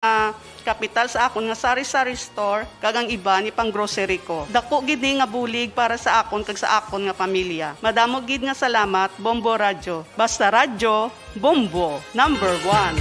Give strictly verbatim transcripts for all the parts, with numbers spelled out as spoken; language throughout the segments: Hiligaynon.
ah, kapital sa akon nga sari-sari store kag ang iban ipang-grocery ko. Dako gid ni nga bulig para sa akon kag sa akon nga pamilya. Madamo gid nga salamat, Bombo Radyo. Basta radyo, Bombo, number one.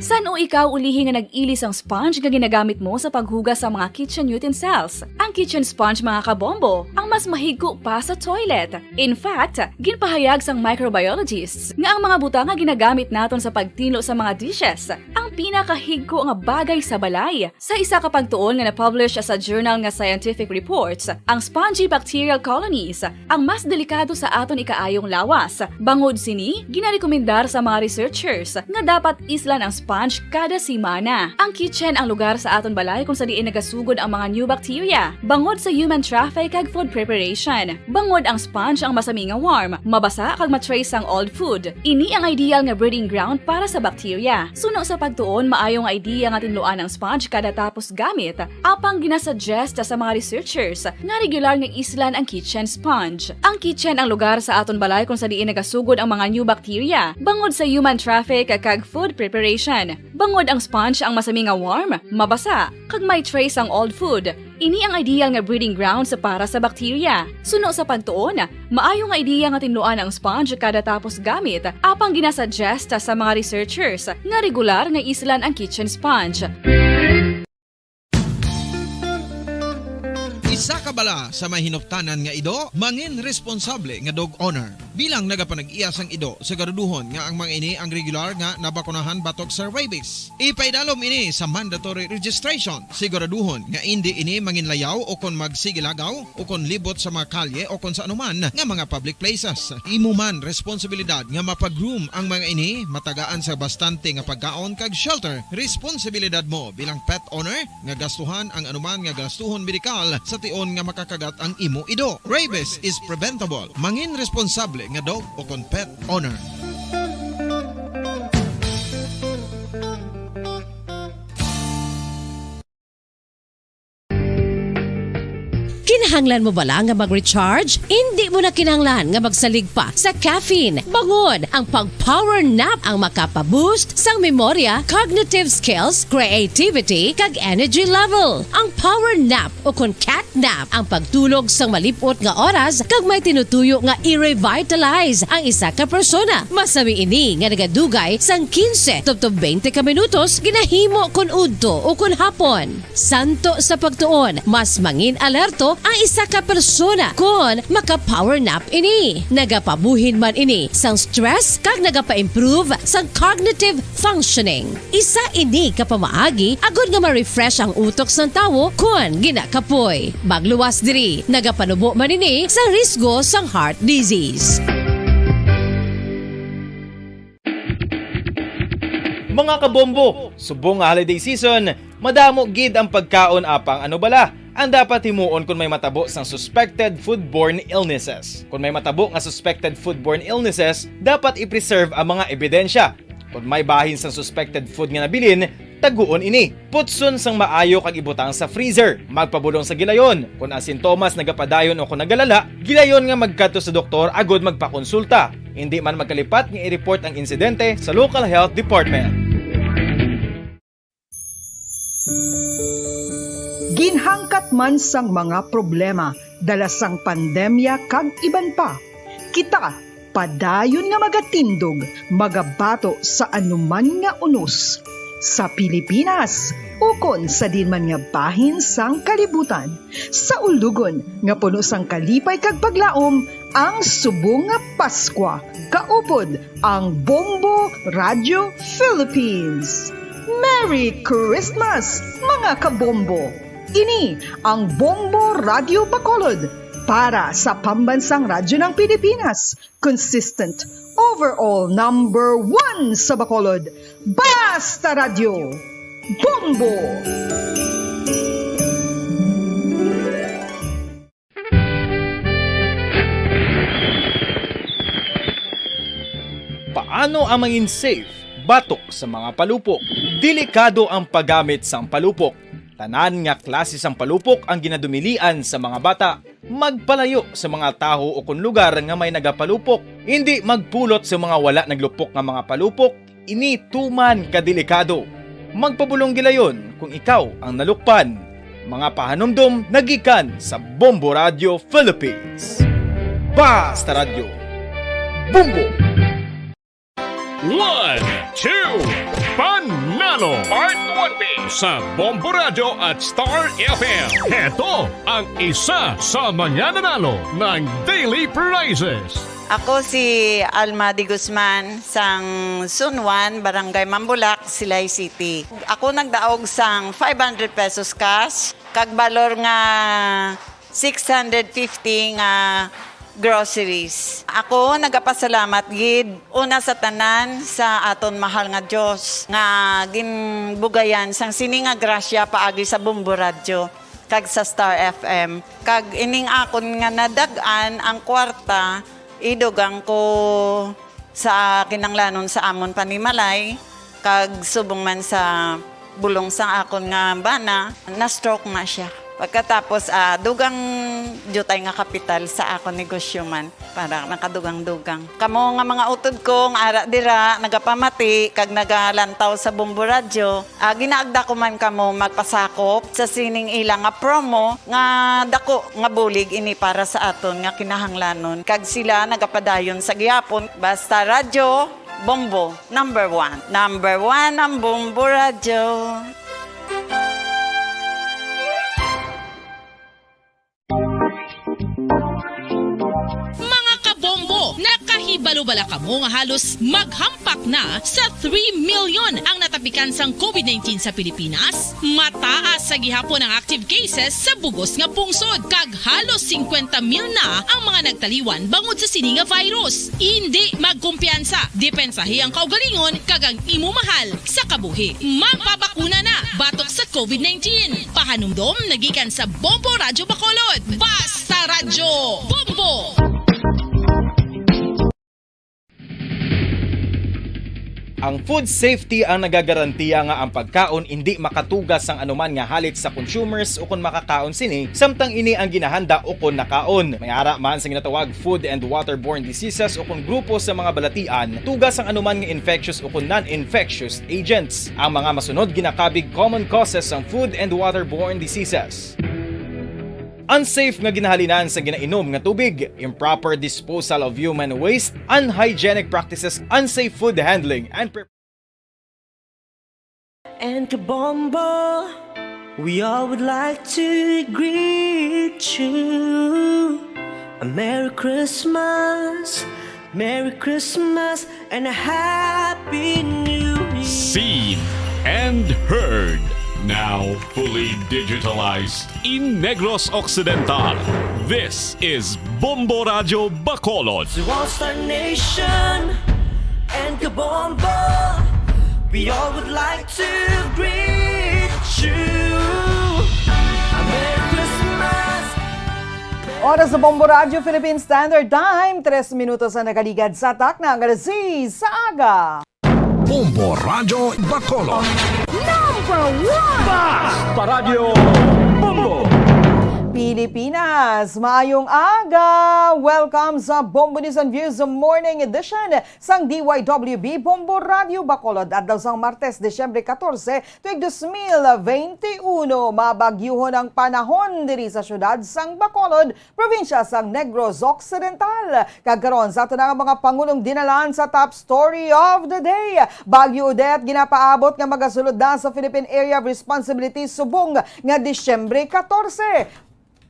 San-o ikaw ulihi nga nag-ili sang sponge nga ginagamit mo sa paghugas sa mga kitchen utensils? Ang kitchen sponge, mga kabombo, ang mas mahigko pa sa toilet. In fact, ginpahayag sang microbiologists nga ang mga butang nga ginagamit naton sa pagtinlo sa mga dishes ang pinakahigko nga bagay sa balay. Sa isa ka pagtuon nga na-publish sa journal nga Scientific Reports, ang spongy bacterial colonies ang mas delikado sa aton ikaayong lawas. Bangod sini, ginarekomendar sa mga researchers nga dapat islan ang sponge kada semana. Ang kitchen ang lugar sa aton balay kung sa diin nagasugod ang mga new bacteria bangod sa human traffic kag food preparation. Bangod ang sponge ang masami nga warm, mabasa kag ma-trace sang old food. Ini ang ideal nga breeding ground para sa bacteria. Suno sa pagtuon, maayo nga idea nga tinluan ang sponge kada tapos gamit, apang ginasuggest sa mga researchers nga regular nga islan ang kitchen sponge. Ang kitchen ang lugar sa aton balay kung sa diin nagasugod ang mga new bacteria bangod sa human traffic kag food preparation. Bangod ang sponge ang masami nga warm, mabasa, kag may trace ang old food, ini ang ideal nga breeding grounds para sa bacteria. Suno sa pagtuon, maayo nga idea nga tinluan ang sponge kada tapos gamit, apang ginasuggest sa mga researchers nga regular nga islan ang kitchen sponge. Isa ka bala sa may hinuptanan nga ido, mangin responsable nga dog owner. Bilang nagapanag-iya sang ido, siguraduhon nga ang mga ini ang regular nga nabakunahan batok sa rabies. Ipaidalom ini sa mandatory registration. Siguraduhon nga indi ini manginlayaw o kon magsigilagaw o kon libot sa mga kalye o kon sa anuman nga mga public places. Imo man responsibilidad nga mapag-groom ang mga ini, matagaan sa bastante nga pagkaon kag shelter. Responsibilidad mo bilang pet owner nga gastuhan ang anuman nga gastuhon medikal sa tion nga makakagat ang imo ido. Rabies is preventable. Mangin responsable nga dog o kon pet owner. Kinahanglan mo bala nga mag-recharge? Indi mo na kinahanglan nga magsalig pa sa caffeine. Bangod ang pag-power nap ang makapa-boost sang memorya, cognitive skills, creativity, kag energy level. Ang power nap o kon cat nap ang pagtulog sang malip-ot nga oras kag may tinutuyo nga i-revitalize ang isa ka persona. Masami ini nga nagadugay sang kinse tubtob twenty ka minutos ginahimo kon udto o kon hapon. Santo sa pagtuon, mas mangin-alerto ang isa ka persona kon maka-power nap ini. Nagapabuhin man ini sang stress kag nagapa-improve sang cognitive functioning. Isa ini ka pamaagi agod nga ma-refresh ang utok sang tawo kon ginakapoy. Magluwas diri, nagapanubo man ini sa risgo sang heart disease. Mga kabombo, subong nga holiday season, madamo gid ang pagkaon apang ano bala ang dapat himuon kon may matabo sang suspected foodborne illnesses. Kon may matabo nga suspected foodborne illnesses, dapat i-preserve ang mga ebidensya. Kon may bahin sang suspected food nga nabilin, taguon ini. Putson sang maayo kag ibutang sa freezer. Magpabulong sa gilayon. Kon ang sintomas nagapadayon o kon nagalala, gilayon nga magkadto sa doktor agod magpakonsulta. Indi man magkalipat nga i-report ang insidente sa local health department. Ginhangkat man sang mga problema dala sang pandemya kag iban pa, kita padayon nga magatindog, magabato sa anuman nga unos, sa Pilipinas ukon sa diin man nga bahin sang kalibutan. Sa ulugon nga puno sang kalipay kag paglaom, ang subong nga Paskwa kaupod ang Bombo Radio Philippines. Merry Christmas, mga kabombo! Ini ang Bombo Radio Bacolod para sa Pambansang Radyo ng Pilipinas, consistent, overall number one sa Bacolod. Basta Radyo, Bombo! Paano ang mangin safe batok sa mga palupok? Delikado ang paggamit sang palupok. Tanan nga klase sang palupok ang ginadumilian sa mga bata. Magpalayo sa mga taho o kon lugar nga may nagapalupok. Indi magpulot sa mga wala naglupok nga mga palupok, ini tuman ka delikado. Magpabulong gilayon kung ikaw ang nalukpan. Mga pahanumdom nagikan sa Bombo Radio Philippines. Basta Radyo, Bombo! One, two, Panalo! Part one B sa Bombo Radio at Star F M. Heto ang isa sa mga nanalo ng Daily Prizes. Ako si Alma de Guzman, sang Sunwan, Barangay Mambulak, Silay City. Ako nagdaog sang five hundred pesos cash, kag balor nga six hundred fifty nga groceries. Ako nagapasalamat gid, una sa tanan, sa aton mahal nga Dios, nga ginbugayan sang sini nga grasya paagi sa Bombo Radyo kag sa Star F M. Kag ining akon nga nadag-an ang kwarta, idugang ko sa kinahanglanon sa amon panimalay, kag subong man sa bulong sang akon nga bana, na-stroke na siya. Pagkatapos, ah, dugang diutay nga kapital sa akon negosyo man, para nakadugang-dugang. Kamo nga mga utod ko nga ara dira, nagapamati kag nagalantaw sa Bombo Radyo, ah, ginaagda ko man kamo magpasakop sa sining ila nga promo nga dako nga bulig ini para sa aton nga kinahanglanon, kag sila nagapadayon sa gihapon. Basta Radyo Bombo, number one. Number one ang Bombo Radyo. Mga kabombo, nakahibalo bala kamo nga halos maghampak na sa three million ang natapikan sang covid nineteen sa Pilipinas? Mataas sa gihapon ang active cases sa bugos nga pungsod, kag halos singkwenta mil na ang mga nagtaliwan bangod sa sini nga virus. Indi magkumpiyansa, depensahi ang kaugalingon kag ang imo mahal sa kabuhi. Magpabakuna na batok sa covid nineteen. Pahanumdom nagikan sa Bombo Radyo Bacolod. Basta Radyo Bombo! Ang food safety ang nagagarantiya nga ang pagkaon indi makatuga sang anuman nga halit sa consumers ukon makakaon sini, samtang ini ang ginahanda ukon nakaon. May ara man sa ginatawag food and waterborne diseases ukon grupo sa mga balatian, tuga sang anuman nga infectious ukon non-infectious agents. Ang mga masunod ginakabig common causes sang food and waterborne diseases. Unsafe nga ginahalinan sa ginainom nga tubig, improper disposal of human waste, unhygienic practices, unsafe food handling, and pre- And Kabombo, we all would like to greet you a Merry Christmas, Merry Christmas, and a Happy New Year. Seen and heard, now fully digitalized in Negros Occidental. This is Bombo Radyo Bacolod. To all Star Nation and Kabombo, we all would like to greet you a Merry Christmas. Oras sa Bombo Radyo Philippine Standard Time, tres minutos ang nakaligad sa takna nga alas sais sa aga. Bombo Radyo Bacolod. Number one! Basta Radyo Bombo! Pilipinas, maayong aga! Welcome sa Bombo News and Views Morning Edition sang D Y W B Bombo Radyo Bacolod, adlaw sang Martes, Disyembre katorse, tuig dos mil veintiuno. Mabagyuhon ang panahon diri sa siyudad sang Bacolod, probinsya sang Negros Occidental. Kag karon sa aton nga mga pangunong dinalan sa top story of the day, Bagyo Odette ginapaabot nga magasulod na sa Philippine Area of Responsibility subong nga Disyembre katorse.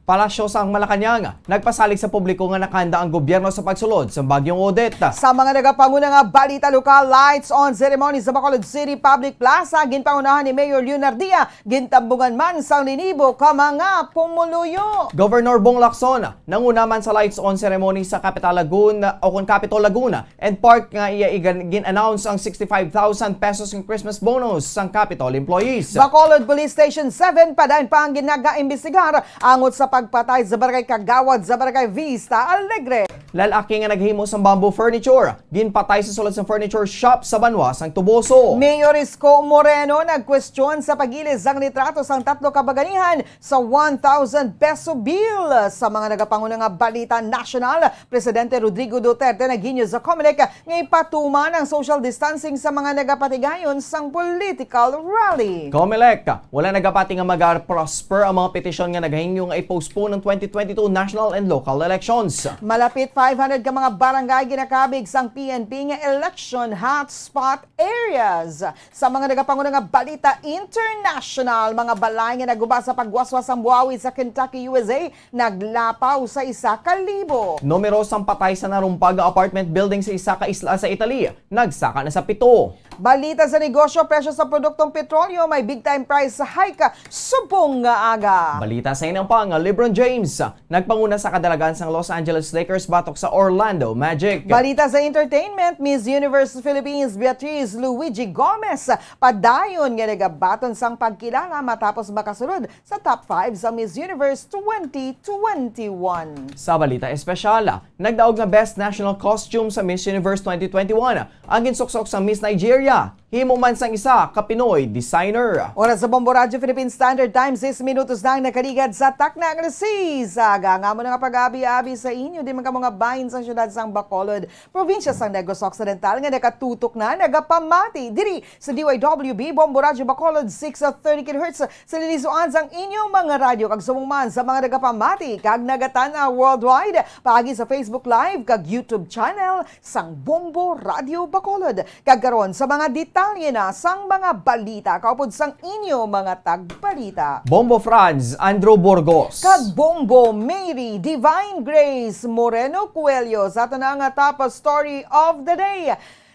Palasyo sang Malacañang, nagpasalig sa publiko nga nakahanda ang gobyerno sa pagsulod sa Bagyong Odette. Sa mga nagapanguna nga balita lokal, lights on ceremony sa Bacolod City Public Plaza, ginpangunahan ni Mayor Leonardia, gintambungan man sang linibo ka mga pumuluyo. Governor Bong Lacson, nanguna man sa lights on ceremony sa Capital Lagoon, o kon Capitol Laguna, and Park nga iya igan-, gin-announce ang sixty-five thousand pesos nga Christmas bonus sang Capitol employees. Bacolod Police Station seven padayon pa ang ginagaimbestigar angot sa pagpatay sa barangay Kagawad sa barangay Vista Alegre. Lalaki nga naghimo sang bamboo furniture, ginpatay sa sulod sang furniture shop sa banwa sang Toboso. Mayor Isko Moreno nagkwestiyon sa pag-ilis sang litrato sang tatlo ka baganihan sa one thousand peso bill. Sa mga nagapanguna nga balita nasyonal, Presidente Rodrigo Duterte naghinyo sa Comelec nga ipatuman ang social distancing sa mga nagapatigayon sang political rally. Comelec, wala nagapati nga maga-prosper ang mga petisyon nga nagahingyo nga i-postpone ang twenty twenty-two national and local elections. Malapit five hundred ka mga barangay ginakabig sang P N P nga election hotspot areas. Sa mga nagapanguna nga balita international, mga balay nga naguba sa pagwaswas sang buhawi sa Kentucky, U S A, naglapaw sa isa ka libo. Numero sang patay sa narumpag nga apartment building sa isa ka isla sa Italy nagsaka na sa pito. Balita sa negosyo, presyo sa produktong petrolyo may big time price hike subong nga aga. Balita sa inampang, LeBron James nagpanguna sa kadalagan sang Los Angeles Lakers batok sa Orlando Magic. Balita sa entertainment, Miss Universe Philippines Beatriz Luigi Gomez padayon nga nagabaton sang pagkilala matapos makasulod sa top five sa Miss Universe twenty twenty-one. Sa balita espesyal, nagdaog nga Best National Costume sa Miss Universe twenty twenty-one ang ginsuksok sa Miss Nigeria, himo man sang isa ka Pinoy designer. Oras sa Bombo Radyo Philippine Standard Time, sis minutos na ang nakaligad sa takna nga alas sais. Aga nga mo na nga pag-abi-abi sa inyo, di man ka mga bahin sa siyudad sang Bacolod, probinsya sang Negros Occidental nga nakatutok na, nagapamati diri sa D Y W B Bombo Radyo Bacolod, six thirty kilohertz, sa lilisuan sang inyo mga radyo kag subong man sa mga nagapamati kag nagatan-aw worldwide paagi sa Facebook Live kag YouTube channel sang Bombo Radyo Bacolod. Kag karon sa mga detalye na sang mga balita kaupod sang inyo mga tagbalita. Bombo Franz, Andrew Burgos. Kag Bombo Mary Divine Grace Moreno Coelho sa aton nga top story of the day.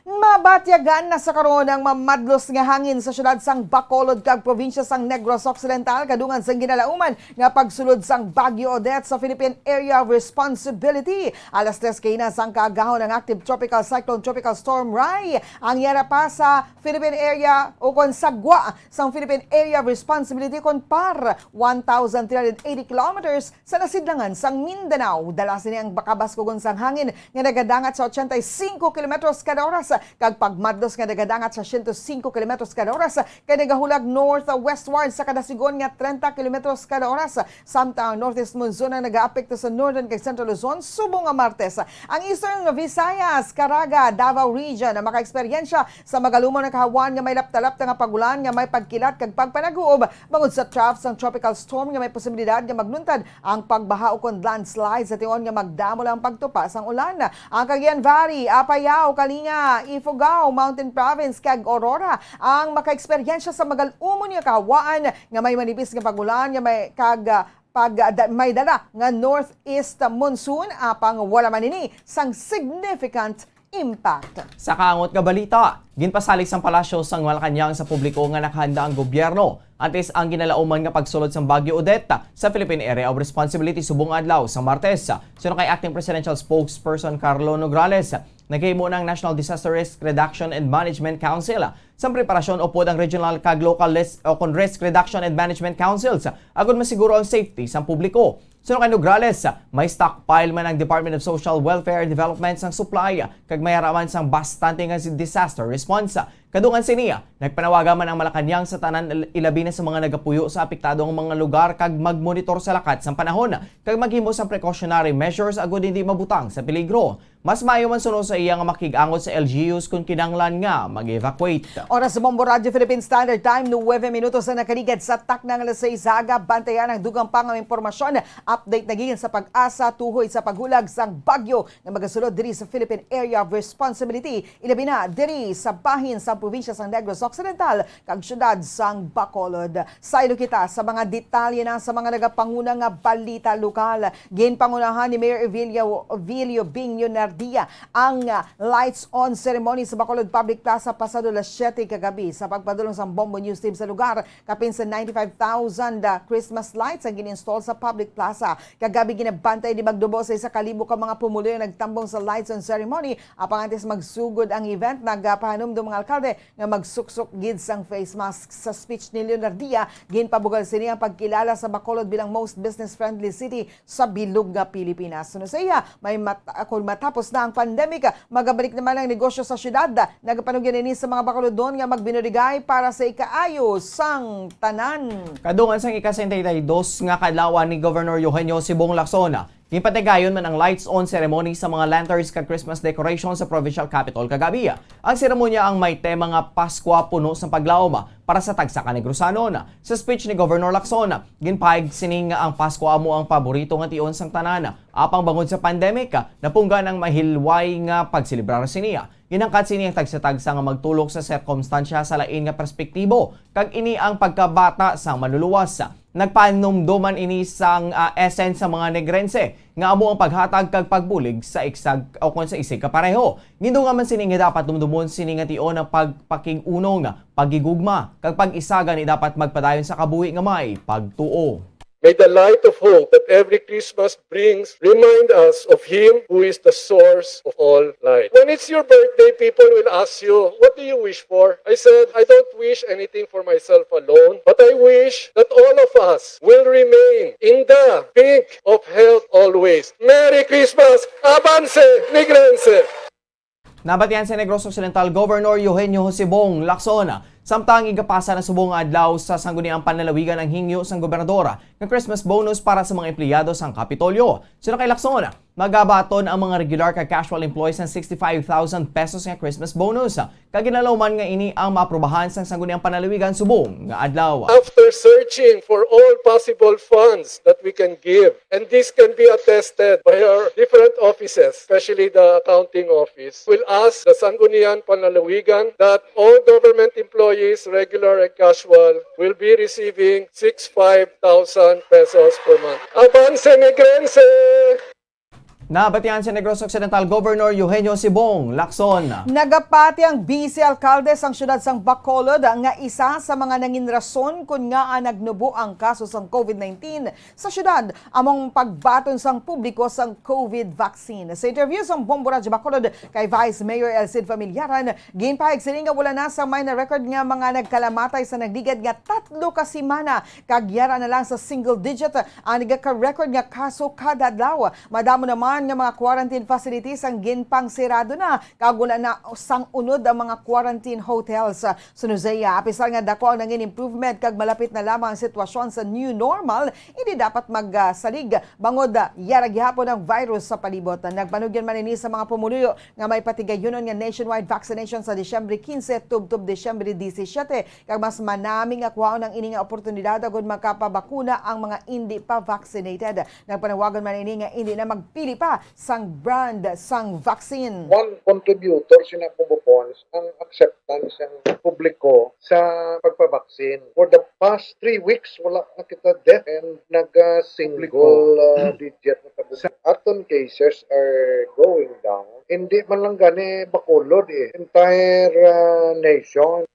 Mabatyagan na sa karon ang mamadlos nga hangin sa siyudad sang Bacolod kag probinsya sang Negros Occidental, kadungan sang ginalauman nga pagsulod sang Bagyo Odette sa Philippine Area of Responsibility. Alas tres kaina sang kaagahon, ang active tropical cyclone, Tropical Storm Rai, ang yara pa sa Philippine Area o kon sa gwa sang Philippine Area of Responsibility kon PAR, one thousand three hundred eighty kilometers sa nasidlangan sang Mindanao. Dala sini ang kabaskugon sang hangin nga nagadangat sa ochenta y cinco kilometros kada oras kag pagmadlos nga nagadangat sa siyento singko kilometros kada oras kay nagahulag northwestward sa kada sigon nga trenta kilometros kada oras. Samtang ang northeast monsoon ang nagaapekto sa Northern kag Central Luzon subong nga Martes. Ang Eastern Visayas, Caraga, Davao Region ang makaeksperyensya sa magalumaw nga kahawan nga may lapta-lapta nga pag-ulan nga may pagkilat kag pagpanag-uob bangod sa trough sang tropical storm nga may posibilidad nga magluntad ang pagbaha ukon landslide sa tion nga magdamo lang ang pagtupa sang ulan. Ang Cagayan Valley, Apayao, Kalinga, Ifugao, Mountain Province, kag Aurora ang makaeksperyensya sa magal-umon nga kahawaan nga may manipis nga pag-ulan nga may kag, ah, pag, ah, da-, may dala nga northeast monsoon, apang wala man ini sang significant impact. Sa kaangot nga balita, ginpasalig sang Palasyo sang Malacañang sa publiko nga nakahanda ang gobyerno antes ang ginalauman nga pagsulod sang Bagyo Odette sa Philippine Area of Responsibility subong adlaw sa Martes. Suno kay Acting Presidential Spokesperson Carlo Nograles, naghimo na ang National Disaster Risk Reduction and Management Council sang preparasyon upod ang regional kag local risk o kon risk reduction and management councils agud masiguro ang safety sang publiko. Suno kay Nograles, may stockpile man ang Department of Social Welfare and Development sang supply kag may ara man sang bastante nga si disaster response. Kadungan sini, nagpanawagan man ang Malacañang sa tanan, il-, ilabi na sa mga nagapuyo sa apektado nga mga lugar kag magmonitor sa lakat sang panahon kag maghimo sang precautionary measures agud hindi mabutang sa peligro. Mas maayo man suno sa iya nga makig-angot sa L G Us kon kinahanglan nga mag-evacuate. Oras sa Bombo Radyo Philippine Standard Time, nuwebe minutos na nakaligad sa takna nga alas sais sa aga. Bantayan ang dugang pa nga impormasyon. Update na gikan sa PAGASA tuhoy sa paghulag sang bagyo nga magasulod diri sa Philippine Area of Responsibility, ilabi na diri sa bahin sang probinsya sang Negros Occidental kag siyudad sang Bacolod. Saylo kita sa mga detalye na sa mga nagapanguna nga balita lokal. Ginpangunahan ni Mayor Evilio, Evilio Binyo Nardia ang, ah, lights on ceremony sa Bacolod Public Plaza pasado alas siyete City kagabi. Sa pagpadulong sang Bombo News Team sa lugar, kapin sa ninety-five thousand, ah, Christmas lights ang gin-install sa public plaza. Kagabi, ginabantay ni magdubo sa isa ka libo ka mga pumuluyo ang nagtambong sa lights on ceremony. Apang antes magsugod ang event, nagapahanumdom ang alkalde nga magsuksok gid sang face mask. Sa speech ni Leonardia, ginpabugal sini ang pagkilala sa Bacolod bilang most business-friendly city sa bilog nga Pilipinas. Suno sa iya, may mat-, kung matapos na ang pandemic, magabalik naman ang negosyo sa syudad. Nagapanugyan ini sa mga Bacolodon nga magbinuligay para sa ikaayo sang tanan. Kadungan sang ika-sesenta y dos nga kaadlawan ni Governor Eugenio Sibong Lacson, ginpatigayon man ang lights on ceremony sa mga lanterns kag Christmas decoration sa provincial capitol kagabi. Ang seremonya ang may tema nga Paskwa Puno sang Paglaom para sa tagsa ka Negrosanon. Sa speech ni Governor Lacson, ginpahayag sini nga ang Pasko amo ang paborito nga tion sang tanan. Apang bangod sa pandemic, napunggan ang mahilway nga pagselebrar sini. Ginhangkat sini ang tagsa-tagsa nga magtulok sa sirkumstansya sa lain nga perspektibo, kag ini ang pagkabata sang manluluwas. Nagpanumduman ini sang, ah, essence sa mga Negrense, nga amo ang paghatag kag pagbulig sa iksag o kon sa isig kapareho. Gindungan man sini nga dapat dumdumon sini nga tion ang pagpakig-unong, paghigugma, kag pag-isa, gani dapat magpadayon sa kabuhi nga may pagtuo. May the light of hope that every Christmas brings remind us of Him who is the source of all light. When it's your birthday, people will ask you, "What do you wish for?" I said, "I don't wish anything for myself alone, but I wish that all of us will remain in the pink of health always." Merry Christmas! Avance, Negrense! Nabatian si Negros Occidental Governor Eugenio Josebong Lacson. Samtang igapasa na subong nga adlaw sa Sangguniang Panlalawigan ang hingyo sang gobernador nga Christmas bonus para sa mga empleyado sang Kapitolyo. Suno kay Lacson, magabaton ang mga regular kag casual employees sang sixty-five thousand pesos nga Christmas bonus, kag ginalauman nga ini ang maaprubahan sang Sangguniang Panlalawigan subong nga adlaw. After searching for all possible funds that we can give, and this can be attested by our different offices, especially the accounting office, will ask the Sangguniang Panlalawigan that all government employees, regular and casual, will be receiving sixty-five thousand pesos per month. Avance, Negrense! Nabatian si Negros Occidental Governor Eugenio Sibong Lacson. Nagapati ang Vice Alkalde sang siyudad sang Bacolod nga isa sa mga nangin rason kon ngaa nagnubo ang kaso sang COVID nineteen sa siyudad amo ang pagbaton sang publiko sang COVID vaccine. Sa interview sang Bombo Radyo Bacolod kay Vice Mayor El Cid Familiaran, ginpahayag sini nga wala na sang may na-record nga mga nagkalamatay sa nagligad nga tatlo ka semana, kag yara na lang sa single digit ang nagaka-record nga kaso kada adlaw. Madamo naman nga mga quarantine facilities ang ginpangsirado na, kag wala na sang unod ang mga quarantine hotels. Suno sa iya, apisar nga daku ang nangin improvement kag malapit na lamang ang sitwasyon sa new normal, hindi dapat magsalig bangod, ah, yara gihapon ang virus sa palibot. Nagpanugyan man ini sa mga pumuluyo nga may patigayunon nga nationwide vaccination sa Disyembre quince tubtob Disyembre diecisiete, kag mas manami nga kuhaon ang ini nga oportunidad agud makapabakuna ang mga indi pa vaccinated. Nagpanawagan man ini nga indi na magpili pa sang brand sang vaccine. One contributor sina Bombo Pons ang acceptance sang publiko sa pagpabaksin. For the past three weeks, wala na kita death and naga-single, uh, digit na tabunan. Sa aton cases are going down. Hindi man lang gani Bacolod eh. Entire, uh, nation.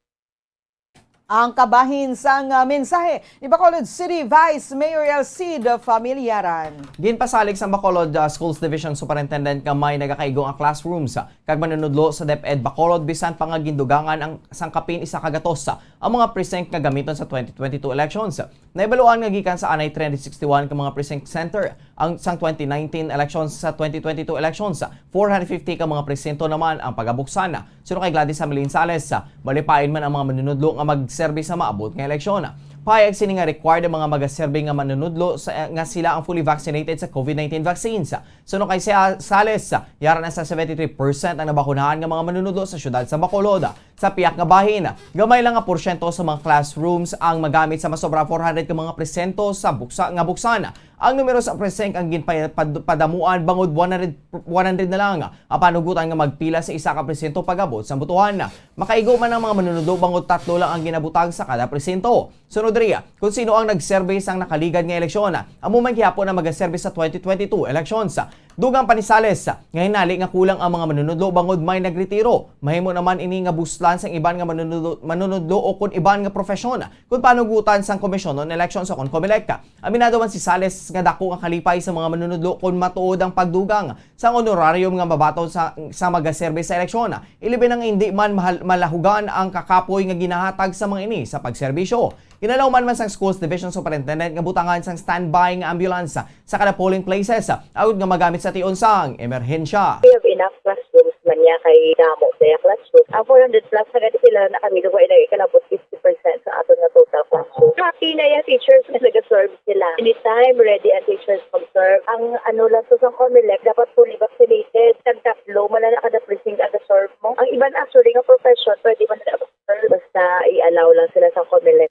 Ang kabahin sang, ah, mensahe ni Bacolod City Vice Mayor El Cid Familiaran. Ginpasalig sang Bacolod, ah, Schools Division Superintendent nga may nagakaigo nga classrooms, ah, kag manunudlo sa DepEd Bacolod bisan pa nga gindugangan ang sang kapin isa ka gatos, ah, ang mga precinct nga gamiton sa twenty twenty-two elections. Nahibaluan nga gikan sa anay three hundred sixty-one ka mga precinct center ang sang twenty nineteen elections sa twenty twenty-two elections, four hundred fifty ka mga presinto naman ang pagabuksan. Suno kay Gladys Amelin Sales, malipayon man ang mga manunudlo nga magserbi sa maabot nga eleksyon. Pahayag sini nga required ang mga magaserbi nga manunudlo sa, nga sila ang fully vaccinated sa COVID nineteen vaccines. Suno kay Sa-, Sales, yara na sa seventy-three percent ang nabakunahan nga mga manunudlo sa siyudad sa Bacolod. Sa pihak nga bahin, gamay lang nga porsyento sa mga classrooms ang magamit sa masobra four hundred ka mga presinto sa buksa, nga buksan. Ang numero sa precinct ang ginpay-, pad-, padamuan bangod one hundred, one hundred na lang ang panugutan nga magpila sa isa ka presinto pag-abot sa butuhan. Makaigo man ang mga manunudlo bangod tatlo lang ang ginabutang sa kada presinto. Sunod diri, kung sino ang nagserbi sang nakaligad nga eleksyon, amo man gihapon ang magaserbi sa twenty twenty-two elections. Dugang pa ni Sales nga hinali nga kulang ang mga manunudlo bangod may nagretiro. Mahimo naman ini nga buslan sang iban nga manunudlo, manunudlo o kon iban nga profesyon kon panugutan sang Commission on Elections o kon COMELEC. Aminado man si Sales nga dako nga kalipay sa mga manunudlo kon matuod ang pagdugang sang honorarium nga mabaton sa, sa magaserbe sa eleksyon, ilabi na nga indi man mahal-, malahugan ang kakapoy nga ginahatag sa mga ini sa pagserbisyo. Ginalauman man sang Schools Division Superintendent nga butangan sang standby nga ambulance sa kada polling places, agod nga magamit sa tion sang emerhensya. We have enough classrooms man niya kay damo sa iya classroom. Ang four hundred plus na gani sila na kami, wa ila ikalabot fifty percent sa aton nga total classroom. Happy na yung teachers na nag-serve sila. Anytime ready ang teachers mag-serve. Ang ano lang to sa COMELEC, dapat fully vaccinated. Tagtatlo man lang na kada precinct ang serve mo. Ang iban actually nga profession, pwede man na mag-serve. Basta i-allow lang sila sa COMELEC.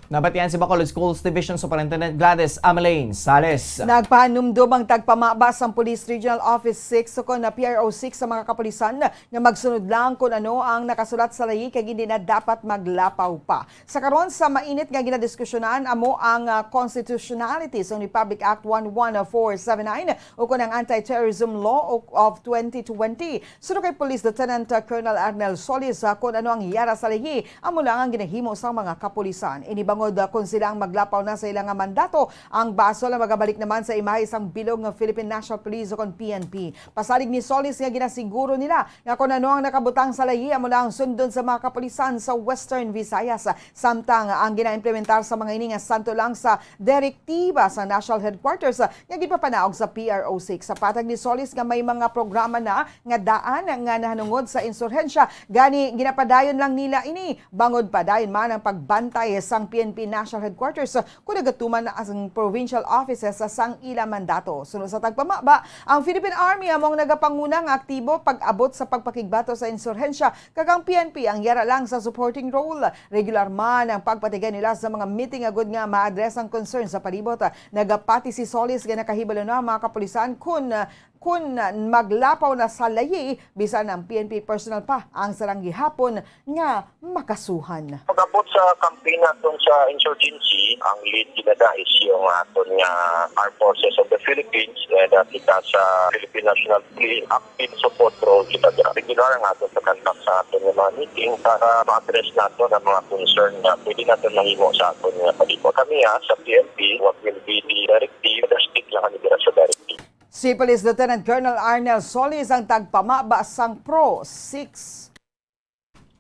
Nabatian si Bacolod Schools Division Superintendent Gladys Ameline Sales. Nagpahanumdom ang tagpamaba sang Police Regional Office six o kon na P R O six sa mga kapulisan nga magsunod lang kon ano ang nakasulat sa layi kag hindi na dapat maglapaw pa. Sa karon, sa mainit nga ginadiskusyonan amo ang, ah, constitutionality sang Republic Act one one four seven nine o kon ang Anti-Terrorism Law o-, of twenty twenty. Suno kay Police Lieutenant, ah, Colonel Arnel Solis, ah, kon ano ang yara sa layi, amo lang ang ginahimo sang mga kapulisan. Ini bangod, ah, kon sila ang maglapaw na sa ila nga mandato, ang basol ang magabalik naman sa imahe sang bilog nga Philippine National Police o kon P N P. Pasalig ni Solis nga ginasiguro nila nga kon ano ang nakabutang sa layi, amo lang ang sundon sa mga kapulisan sa Western Visayas. Samtang ang ginaimplementar sa mga ini nga santo lang sa direktiba sa National Headquarters nga ginpapanaog sa P R O six. Sa patag ni Solis nga may mga programa na nga daan nga nahanungod sa insurhensya, gani ginapadayon lang nila ini, bangod padayon man ang pagbantay sang P N P National Headquarters kon nagatuman na ang provincial offices sang ila mandato. Suno sa tagpamaba, ang Philippine Army amo ang nagapanguna nga aktibo pag-abot sa pagpakigbato sa insurhensya, kag ang P N P ang yara lang sa supporting role. Regular man ang pagpatigay nila sa mga meeting agud nga ma-address ang concern sa palibot. Nagapati si Solis nga nakahibalo na ang mga kapulisan kun, kun maglapaw na sa layi, bisan ang P N P personnel pa ang sarang gihapon nga makasuhan. Pag-abot sa kampi naton sa insurgency, ang lead ginada is yung aton nga Armed Forces of the Philippines, nga kita sa Philippine National Police, active support role kita dira. Regular ang aton pagkontak sa aton nga mga meeting para ma-address naton ang mga concern nga pwede naton mahimo sa aton nga palibot. Kami, ah, sa P N P, what will be the directive, drastic lang kami dira sa directive. Si Police Lieutenant Colonel Arnel Solis ang tagpamaba sang Pro Six.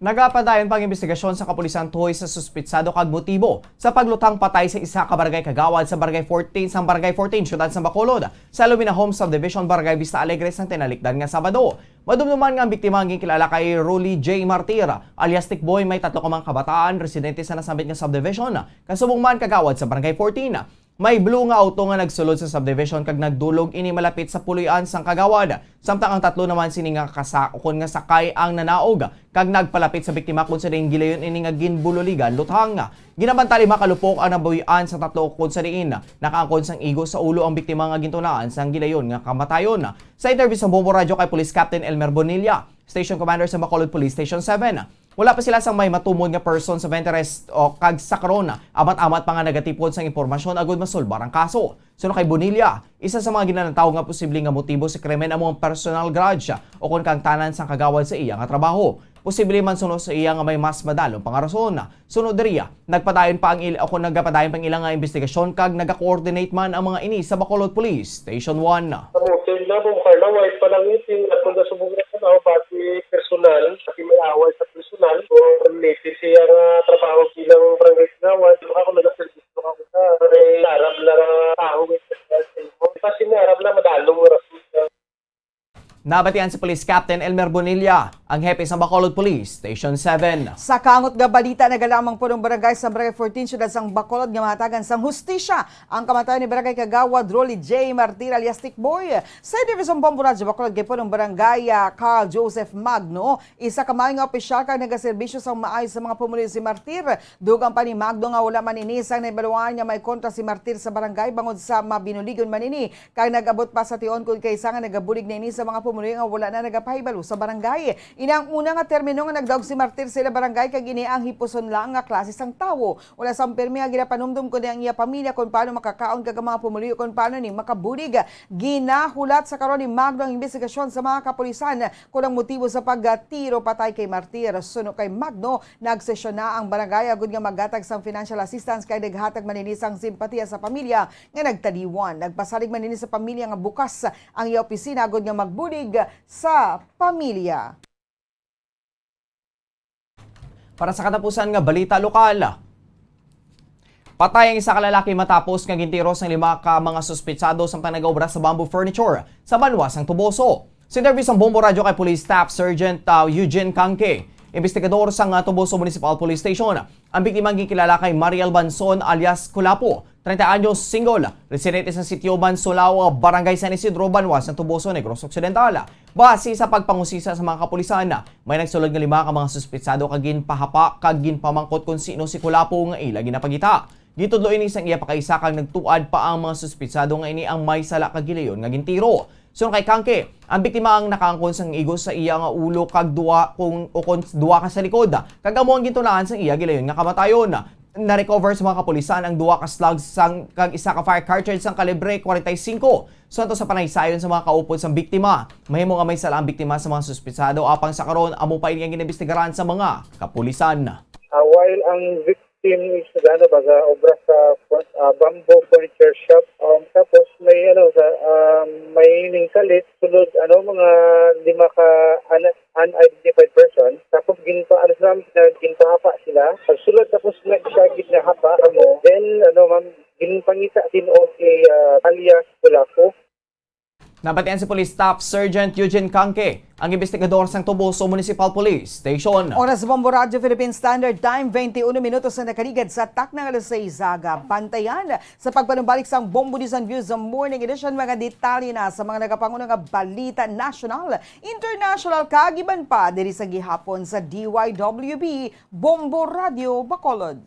Nagapadayon pa ang imbestigasyon sa kapulisan tuhoy sa suspitsado kag motibo sa pagluthang patay sa isa ka barangay kagawad sa Barangay fourteen sang Barangay fourteen, Siyudad sang Bacolod, sa Lumina Home Subdivision, Barangay Vista Alegre, sang tinalikdan nga Sabado. Madumduman nga ang biktima ang ginkilala kay Rolly J Martir, alias Tikboy, may tatlo ka mga kabataan, residente sa nasambit nga subdivision, kasubong man kagawad sa Barangay fourteen. May blue nga auto nga nagsulod sa subdivision kag nagdulog ini malapit sa puloy-an sang kagawad, samtang ang tatlo naman sini nga kasa-, ukon nga sakay ang nanaog kag nagpalapit sa biktima, kon sa diin gilayon ini nga ginbululigan luthang. Ginabantali makalupok ang nabuhian sa tatlo, kon sa diin nakaangkon sang igo sa ulo ang biktima nga gintunaan sang gilayon nga kamatayon. Sa interview sa Bombo Radyo kay Police Captain Elmer Bonilla, Station Commander sa Bacolod Police Station seven, wala pa sila sang may matumod nga person of interest o kag sa karon, amat-amat pa nga nagatipon sang impormasyon agud masulbar ang kaso. Suno kay Bonilla, isa sa mga ginanataw nga posible nga motibo sa krimen amo ang personal grudge o kon kaangtanan sang kagawad sa iya nga trabaho. Posible man suno sa iya nga may mas madalom pa nga rason. Suno diriya, nagpadayon pa ang il-, o kon nagapadayon pa ang ila nga imbestigasyon kag nagakoordinate man ang mga ini sa Bacolod Police Station one. Sa motive na, Ma'am Carla, why pa lang yun? Yung ako na subong na tanaw, pati personal, pati may away sa personal, o related siya nga trabaho bilang barangay kagawad, baka kung nag-service ko ako sa may Arab na nga tao, may personal sa imo. Kasi may Arab na madalong nga rason. Nabatian si Police Captain Elmer Bonilla, ang hepe sa Bacolod Police Station seven. Sa kangot nga balita, nagalamang punong barangay sa Barangay fourteen, Siyudad sang Bacolod, nga mahatagan sang hustisya ang kamatayon ni Barangay Kagawad Rolly J Martir alias Tikboy. Sa Division Bombo Radyo Bacolod kay punong barangay, ah, Carl Joseph Magno, isa ka maayo nga opisyal kag nagaserbisyo sang maayo sa mga pumuluyo si Martir. Dugang pa ni Magno nga wala man ini sang nahibaluan nga may kontra si Martir sa barangay bangod sa mabinuligon man ini. Kag nag-abot pa sa tion kon kaisa nga nagabulig na ini sa mga pumuluyo nga wala na nagapahibalo sa barangay. Ini ang una nga termino nga nagdaog si Martir sa ila barangay, kag ini ang hipuson lang nga klase sang tawo. Wala sang pirmi nga ginapanumdom kundi ang iya pamilya kon paano makakaon kag ang mga pumuluyo kon paano ni makabulig. Ginahulat sa karon ni Magno ang imbestigasyon sa mga kapulisan kon ang motibo sa pagtiro patay kay Martir. Suno kay Magno, nagsesyon na ang barangay agod nga maghatag sang financial assistance kag naghatag man ini sang simpatiya sa pamilya nga nagtaliwan. Nagpasalig man ini sa pamilya nga bukas ang iya opisina agod nga magbulig sa pamilya. Para sa katapusan nga balita lokal, patay ang isa ka lalaki matapos nga gintiro sang lima ka mga suspitsado samtang nagaobra sa Bamboo Furniture sa banwa sang Toboso. Sa interview sang Bombo Radyo kay Police Staff Sergeant, ah, Eugene Canque, investigador sang, ah, Toboso Municipal Police Station, ang biktima ginkilala kay Mariel Banson alias Kulapo, treinta anyos, single, residente sa Sitio Mansulao, Barangay San Isidro, banwa sang Toboso, Negros Occidental. Base sa pagpangusisa sa mga kapulisan, may nagsulod nga lima ka mga suspitsado kag ginpahapa kag ginpamangkot kon sino si Kulapo nga ila ginapangita. Gitudlo ini sang iya pakaisa kag nagtuad pa ang mga suspitsado nga ini ang may sala kag gilayon nga gintiro. Suno kay Canque, ang biktima ang nakaangkon sang igos sa iya nga ulo kag duha kung, o kon duha ka sa likod, kag amo ang gintunaan sang iya gilayon nga kamatayon. Na-recover sa mga kapulisan ang duha ka slugs sang, kag isa ka fire cartridge sang kalibre forty-five. Suno sa panaysayon sa mga kaupod sang biktima, mahimo nga may sala ang biktima sa mga suspitsado, apang sa karon amo pa ini ang ginaimbestigaran sa mga kapulisan. Ah, while ang victim is, ano, baga obra sa, ah, bamboo furniture shop, um, tapos may, ano, sa, um, may ningkalit, sulod, ano, mga lima ka, ano, unidentified person. Tapos ginpa-, ano sila, ginpahapa sila. Pagsulod tapos nagsiya gid nga hapa kamo. Then, ano, ma'am, ginpangita din og si, ah, alias Kulapo. Nabatian si Police Staff Sergeant Eugene Canque, ang investigador sang Toboso Municipal Police Station. Oras sa Bombo Radyo Philippine Standard Time, twenty-one minutos na nakaligad sa takna nga alas sais aga. Bantayan sa pagpanumbalik sang Bombo News and Views sa Morning Edition, mga detalye na sa mga nagapanguna nga balita nasyonal, international, kag iban pa diri sa gihapon sa D Y W B Bombo Radyo Bacolod.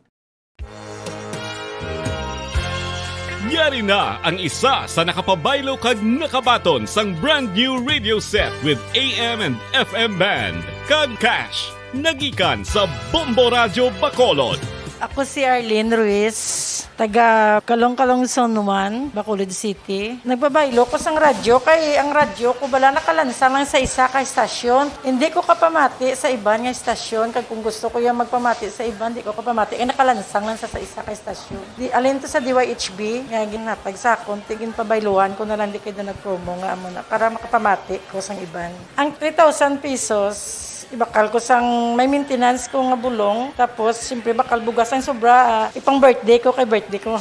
Yari na ang isa sa nakapabaylo kag nakabaton sang brand new radio set with A M and F M band, kag cash. Nagikan sa Bombo Radyo Bacolod. Ako si Arlene Ruiz, taga Calong-Calong Zone one, Bacolod City. Nagpabaylo ko sang radyo, kay ang radyo ko bala nakalansang lang sa isa ka estasyon. Hindi ko kapamati sa iban nga estasyon, kag kung gusto ko yung magpamati sa iban, di ko kapamati, kay nakalansang lang sa, sa isa ka estasyon. Di, alin to sa D Y H B, nga ginhatag sa akon, ti ginpabayluhan ko na lang, di kay na nag-promo nga amo na, para makapamati ko sang iban. Ang three thousand pesos, ibakal ko sang may maintenance ko nga bulong. Tapos, siyempre, bakal bugas ang sobra, ah, ipang birthday ko kay birthday ko.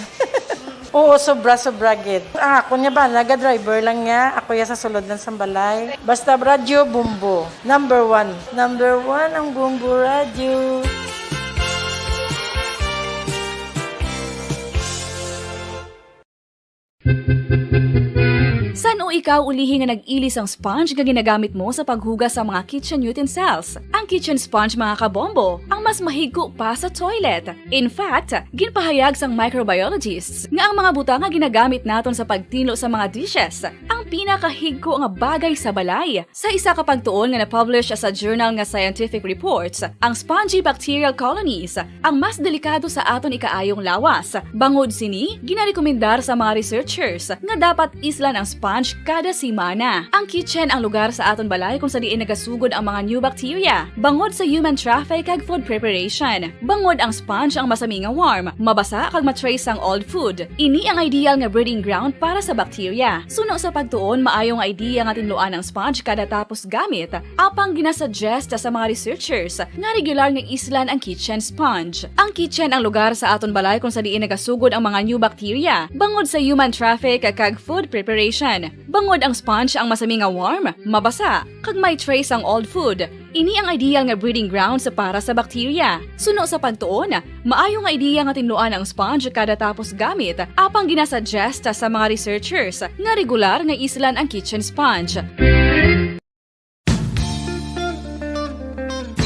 Oo, sobra, sobra gid. Ang akon nga bana, ga-driver lang niya. Ako ya sa sulod lang sang balay. Basta radyo, Bombo. Number one. Number one ang Bombo Radyo. San-o ikaw ulihi nga nag-ili sang sponge nga ginagamit mo sa paghugas sa mga kitchen utensils? Ang kitchen sponge, mga kabombo, ang mas mahigko pa sa toilet. In fact, ginpahayag sang microbiologists nga ang mga butang nga ginagamit naton sa pagtinlo sa mga dishes ang pinakahigko nga bagay sa balay. Sa isa ka pagtuon nga na-publish sa journal nga Scientific Reports, ang spongy bacterial colonies ang mas delikado sa aton ikaayong lawas. Bangod sini, ginarekomendar sa mga researchers nga dapat islan ang sponge kada semana. Ang kitchen ang lugar sa aton balay kung sa diin nagasugod ang mga new bacteria, bangod sa human traffic kag food preparation. Bangod ang sponge ang masami nga warm, mabasa kag ma-trace sang old food. Ini ang ideal nga breeding ground para sa bacteria. Suno sa pagtuon, maayo nga idea nga tinluan ang sponge kada tapos gamit, apang ginasuggest sa mga researchers nga regular nga islan ang kitchen sponge. Ang kitchen ang lugar sa aton balay kung sa diin nagasugod ang mga new bacteria, bangod sa human traffic kag food preparation. Bangod ang sponge ang masami nga warm, mabasa, kag may trace ang old food. Ini ang ideal nga breeding grounds para sa bacteria. Suno sa pagtuon, maayo nga ideya nga tinluan ang sponge kada tapos gamit, apang ginasuggest sa mga researchers nga regular nga islan ang kitchen sponge.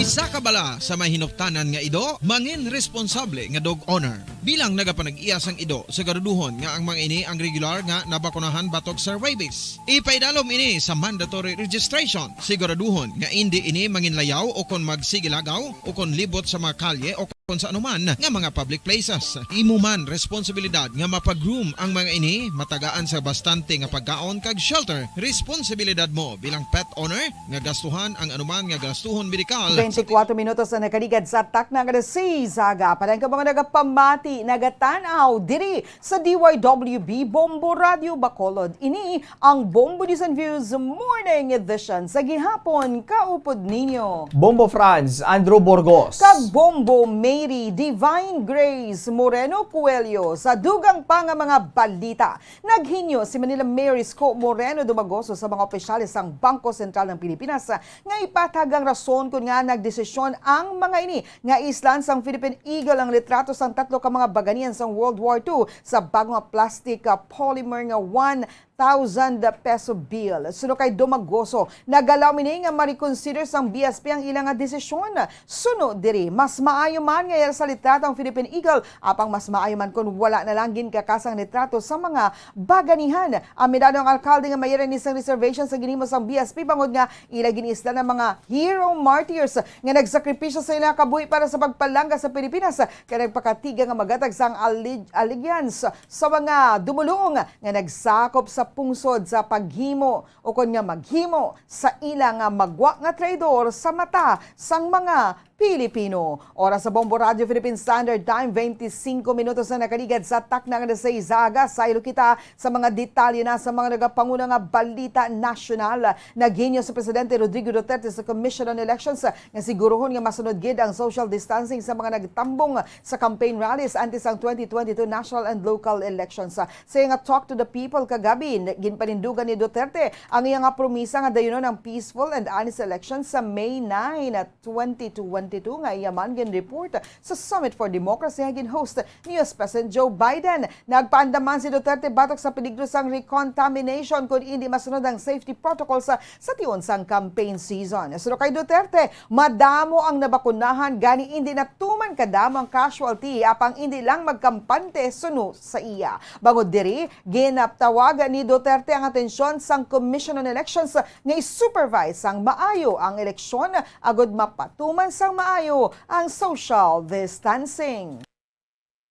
Isa ka bala sa may hinuptanan nga ido, mangin responsable nga dog owner. Bilang nagapanag-iya sang ido, siguraduhon nga ang mga ini ang regular nga nabakunahan batok sa rabies. Ipaidalom ini sa mandatory registration. Siguraduhon nga indi ini manginlayaw o kon magsigilagaw o kon libot sa mga kalye o kon sa anuman nga mga public places. Imo man responsibilidad nga mapa-groom ang mga ini, matagaan sa bastante nga pagkaon kag shelter. Responsibilidad mo bilang pet owner nga gastuhan ang anuman nga gastuhon medikal. Twenty-four minutos na nakaligad sa takna nga alas seis aga. Para ang mga nagapamati, nagatan-aw diri sa D Y W B Bombo Radio Bacolod. Ini ang Bombo News and Views Morning Edition sa gihapon. Kaupod ninyo Bombo Franz, Andrew Burgos. Kag Bombo Mary Divine Grace Moreno Coelho. Sa dugang pa nga mga balita, naghinyo si Manila Mayor Isko Moreno Dumagoso sa mga opisyales sang Bangko Sentral ng Pilipinas nga ipatag ang rason kon ngaa nagdesisyon ang mga ini nga islan sang Philippine Eagle ang litrato sang tatlo ka mga baganihan sang World War Two sa bago nga plastic, ah, polymer nga one thousand peso bill. Suno kay Dumagoso, nagalaom ini nga ma-reconsider sang B S P ang ila nga desisyon. Suno diri, mas maayo man nga ira sa litrato ang Philippine Eagle, apang mas maayo man kon wala na lang ginkakasang litrato sa mga baganihan. Aminado ang alkalde nga may ira ni sang reservation sa ginhimo sang B S P bangod nga ila gin-islan ang mga hero martyrs nga nagsakripisyo sa ila kabuhi para sa pagpalangga sa Pilipinas, kag nagpakatiga nga magatag sang alli-, allegiance sa mga dumulong nga nagsakop sa pungsod sa paghimo o kon nga maghimo sa ila nga magwa nga traidor sa mata sang mga Pilipino. Oras sa Bombo Radio Philippine Standard Time, twenty-five minutos na nakaligad sa takna nga alas seis aga. Saylo kita sa mga detalye na sa mga nagapanguna nga balita nasyonal. Naghinyo si Presidente Rodrigo Duterte sa Commission on Elections nga siguruhon nga masunod gid ang social distancing sa mga nagtambong sa campaign rallies antes ang twenty twenty-two national and local elections. Sa iyang Talk to the People kagabi, ginpanindugan ni Duterte ang iya nga promisa nga dayunon ang peaceful and honest elections sa May nine, twenty twenty-two, nga iya man gin-report sa Summit for Democracy nga gin-host ni U S President Joe Biden. Nagpaandam man si Duterte batok sa peligro sang recontamination kon indi masunod ang safety protocols sa, sa tion sang campaign season. Suno kay Duterte, madamo ang nabakunahan, gani indi na tuman kadamo ang casualty, apang indi lang magkampante suno sa iya. Bangod diri, ginatawag ni Duterte ang atensyon sang Commission on Elections nga i-supervise sang maayo ang eleksyon agud mapatuman sang maayo ang social distancing.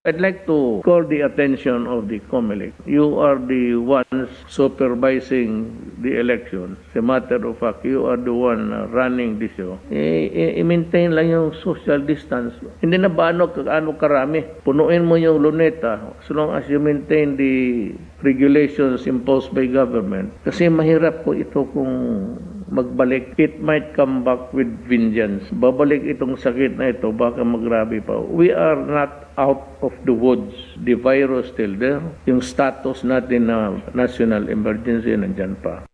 I'd like to call the attention of the COMELEC. You are the ones supervising the election. As a matter of fact, you are the one, uh, running the show. I, i, i-maintain lang yung social distance. Hindi na ba ano, ano karami? Punuin mo yung Luneta as long as you maintain the regulations imposed by government. Kasi mahirap po ito kung magbalik. It might come back with vengeance. Babalik itong sakit na ito, baka magrabe pa. We are not out of the woods. The virus still there. Yung status natin na national emergency nandyan pa.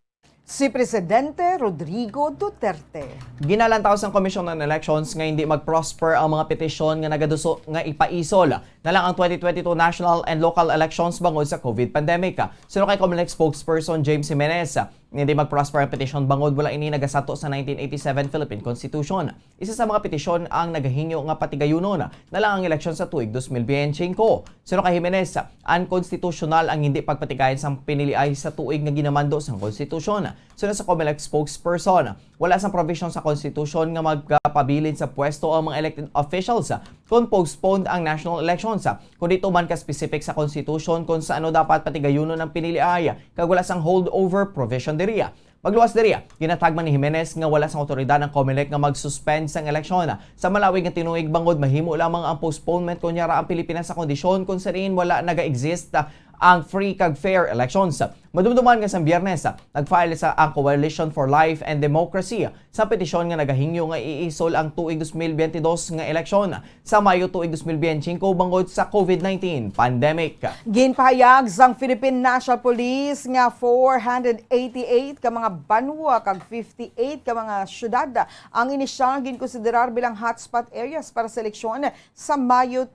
Si Presidente Rodrigo Duterte. Ginalantaw sang Commission on Elections nga hindi mag-prosper ang mga petisyon nga nagaduso nga ipaisol na lang ang twenty twenty-two national and local elections bangod sa COVID pandemic. Suno kay COMELEC spokesperson James Jimenez, hindi mag-prosper ang petisyon bangod wala ini nagasato sa nineteen eighty-seven Philippine Constitution. Isa sa mga petisyon ang nagahinyo nga patigayunon na lang ang eleksyon sa tuig dos mil biyente y singko. Suno kay Jimenez, unconstitutional ang hindi pagpatigayon sang piniliay sa tuig nga ginamando sang konstitusyon. Suno sa COMELEC spokesperson, wala sang provision sa konstitusyon nga magapabilin sa pwesto ang mga elected officials kon postponed ang national elections, kundi tuman ka specific sa konstitusyon kon sa ano dapat patigayunon ang piniliay, kag wala sang holdover provision diri. Pagluwas diri, ginatagman ni Jimenez nga wala sang awtoridad ang COMELEC nga mag-suspend sang eleksyon sa malawig nga tinuig bangod mahimo lamang ang postponement kon yara ang Pilipinas sa kondisyon kon sa diin wala naga-exist ang free kag fair elections. Madumduman nga sang Biyernes, nag-file sa ang Coalition for Life and Democracy sa petisyon nga nagahingyo nga iisol ang tuig dos mil biyente dos nga eleksyon sa Mayo tuig dos mil biyente singko bangod sa COVID nineteen pandemic. Ginpahayag sang Philippine National Police nga four hundred eighty-eight ka mga banwa kag fifty-eight ka mga syudad ang inisyal nga ginkonsiderar bilang hotspot areas para sa eleksyon sa Mayo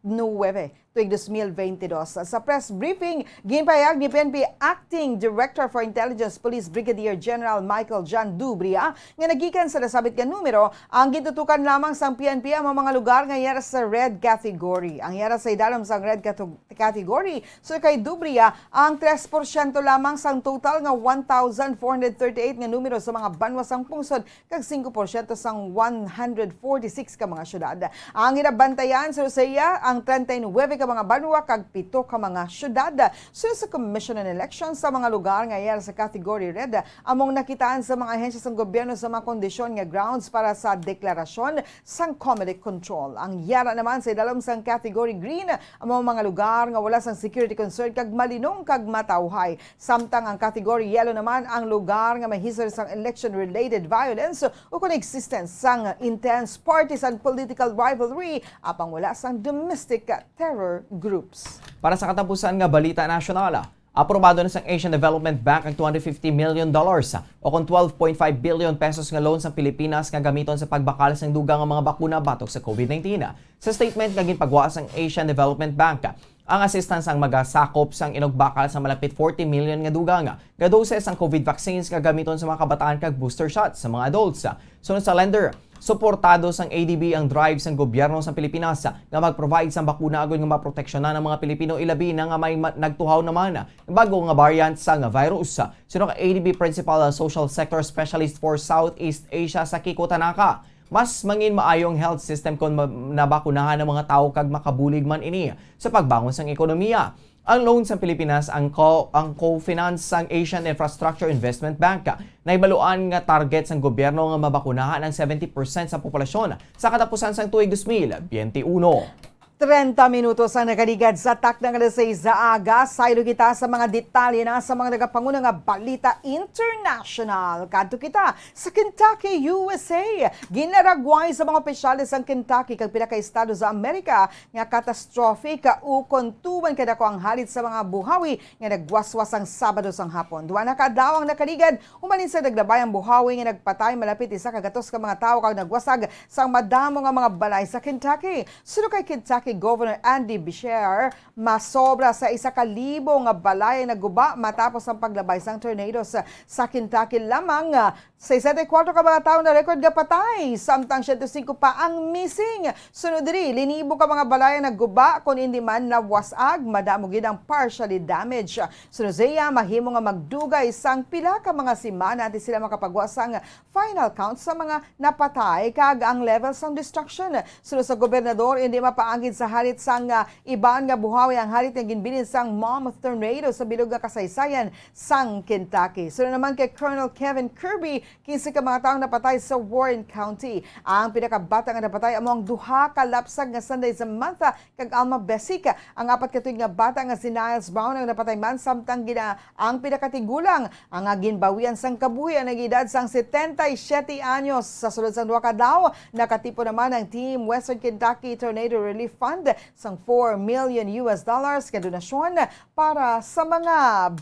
nuwebe, tuig dos mil bente dos. Sa press briefing, ginpahayag ni P N P Acting Director for Intelligence Police Brigadier General Michael John Dubria nga nagikan sa nasabit nga numero ang gitutukan lamang sang P N P ang mga lugar nga yara sa red category. Ang yara sa idalom sang red cate- category, so kay Dubria, ang tres porsyento lamang sang total nga one thousand four hundred thirty-eight nga numero sa mga banwa sang pungsod kag singko porsyento sang one hundred forty-six ka mga syudad. Ang ginabantayan sa Lucia ang treinta y nueve ka mga banwa kag pito ka mga syudad. Suno sa Commission on Elections, sa mga lugar nga yara sa category red among nakitaan sa mga ahensya sang gobyerno sa mga kondisyon nga grounds para sa deklarasyon sang Comelec control. Ang yara naman sa idalom sang category green amo ang mga lugar nga wala sang security concern kag malinong kag matawhay. Samtang ang category yellow naman ang lugar nga may history sang election-related violence ukon existence sang intense partisan political rivalry apang wala sang domestic terror groups. Para sa katapusan nga balita nasyonal, aprobado na sang Asian Development Bank ang two hundred fifty million dollars o kon twelve point five billion pesos nga loan sa Pilipinas nga gamiton sa pagbakal sang dugang nga mga bakuna batok sa covid nineteen. Sa statement nga ginpagwa sang Asian Development Bank, ang assistance ang magasakop sang inugbakal sa malapit forty million nga dugang nga dose sang covid vaccines nga gamiton sa mga kabataan kag booster shots sa mga adults. Suno sa lender, suportado sang A D B ang drive sang gobyerno sa Pilipinas nga mag-provide sang bakuna agod nga maproteksyonan ang mga Pilipino, ilabi na nga may ma- nagtuhaw naman bago nga variant sang virus. Suno kay A D B Principal Social Sector Specialist for Southeast Asia, Sakiko Tanaka, mas mangin maayo ang health system kon ma- nabakunahan ang mga tawo kag makabulig man ini sa pagbangon sang ekonomiya. Ang loan sa Pilipinas, ang co- ang co-finance sang Asian Infrastructure Investment Bank, nahibaluan nga target sang gobyerno nga mabakunahan ang seventy percent sa populasyon sa katapusan sang tuig dos mil bente uno. Treinta minutos ang nakaligad sa takna nga alas sais sa aga. Saylo kita sa mga detalye na sa mga nagapanguna nga balita international. Kadto kita sa Kentucky, U S A. Ginlaragway sa mga opisyales ang Kentucky kag pila ka estado sa Amerika nga catastrophic ukon tuman kadako ang halit sa mga buhawi nga nagwaswas ang Sabado sang hapon. Duha na ka adlaw ang nakaligad human sa naglabay ang buhawi nga nagpatay malapit isa ka gatos ka mga tawo kag nagwasag sang madamo nga mga balay sa Kentucky. Suno kay Kentucky Governor Andy Beshear, masobra sa isa ka libo nga balay ang naguba matapos ang paglabay sang tornado sa, sa Kentucky lamang. Sesenta y kuatro ka mga tawo na record nga patay, samtang siyento singko pa ang missing. Sunod diri, linibo ka mga balay ang nagguba, kon indi man nawasag, madamo gid ang partially damaged. Sunod sa iya, mahimo nga magdugay sang pila ka mga semana antes sila makapagwa sang final count sa mga napatay kag ang level sang destruction. Sunod sa gobernador, indi mapaanggid sa halit sang, ah, iban nga buhawi ang halit nga ginbilin sang Mammoth Tornado sa bilog nga kasaysayan sang Kentucky. Sunod naman kay Colonel Kevin Kirby, kinse ka mga tawo napatay sa Warren County. Ang pinakabata nga napatay amo ang duha ka lapsag nga Sunday Samantha kag Alma Besic. Ang apat ka tuig nga bata nga si Niles Brown ang napatay man, samtang gina ang pinakatigulang ang ginbawian sang kabuhi ang nag-edad sang setenta y siete anyos. Sa sulod sang duha ka adlaw, nakatipon naman ang Team Western Kentucky Tornado Relief Fund sang four million U S dollars nga donasyon para sa mga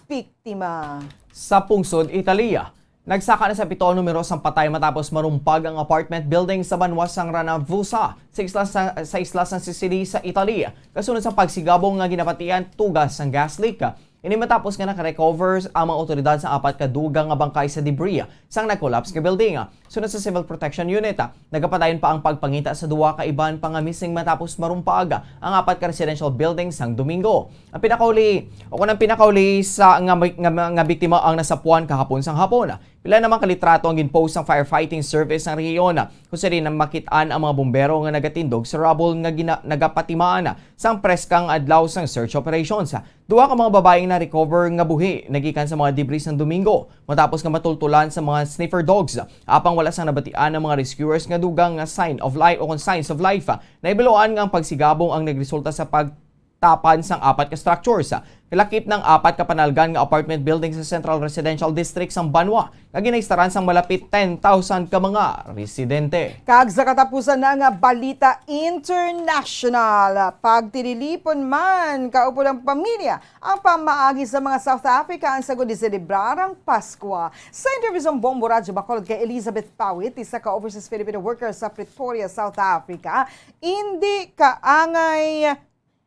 biktima. Sa pungsod Italia, nagsaka na sa pito ang numero sang patay matapos marumpag ang apartment building sa banwa sang Ranavusa, sa isla sa, sa isla sang Sicily sa Italy, kasunod sa pagsigabong nga ginapatian tugas sang gas leak. Ini matapos nga nakarecover ang mga otoridad sa apat ka dugang nga bangkay sa debris sang nag-collapse nga building. Sunod sa Civil Protection Unit, nagapadayon pa ang pagpangita sa duha ka iban pa nga missing matapos marumpag ang apat ka residential building sang Domingo. Ang pinakauli, o kung ang pinakauli sa nga, nga, nga biktima ang nasapuan kahapon sang hapon. Pila naman ka litrato ang ginpost sang firefighting service sang rehiyon, kung sa diin makit-an ang mga bumbero nga nagatindog sa rubble nga gina-, nagapatimaan sang preskang adlaw sang search operations. Duha ka mga babaeng na-recover nga buhi nagikan sa mga debris sang Domingo, matapos nga matultulan sa mga sniffer dogs. Apang wala sang nabatian ang mga rescuers nga dugang nga sign of life o kon signs of life. Nahibaluan nga ang pagsigabong ang nagresulta sa pagtapan sang apat ka structures. Nalakip ang apat ka panalgan nga apartment building sa Central Residential District sang banwa nga ginaistaran sang malapit ten thousand ka mga residente. Kag sa katapusan na nga balita international, pagtililipon man kaupod ang pamilya ang pamaagi sa mga South African sa gudi selebrar ang Paskwa. Sa interview sa Bombo Radyo Bacolod kay Elizabeth Pawit, isa ka overseas Filipino worker sa Pretoria, South Africa, indi kaangay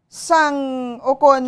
sang ukon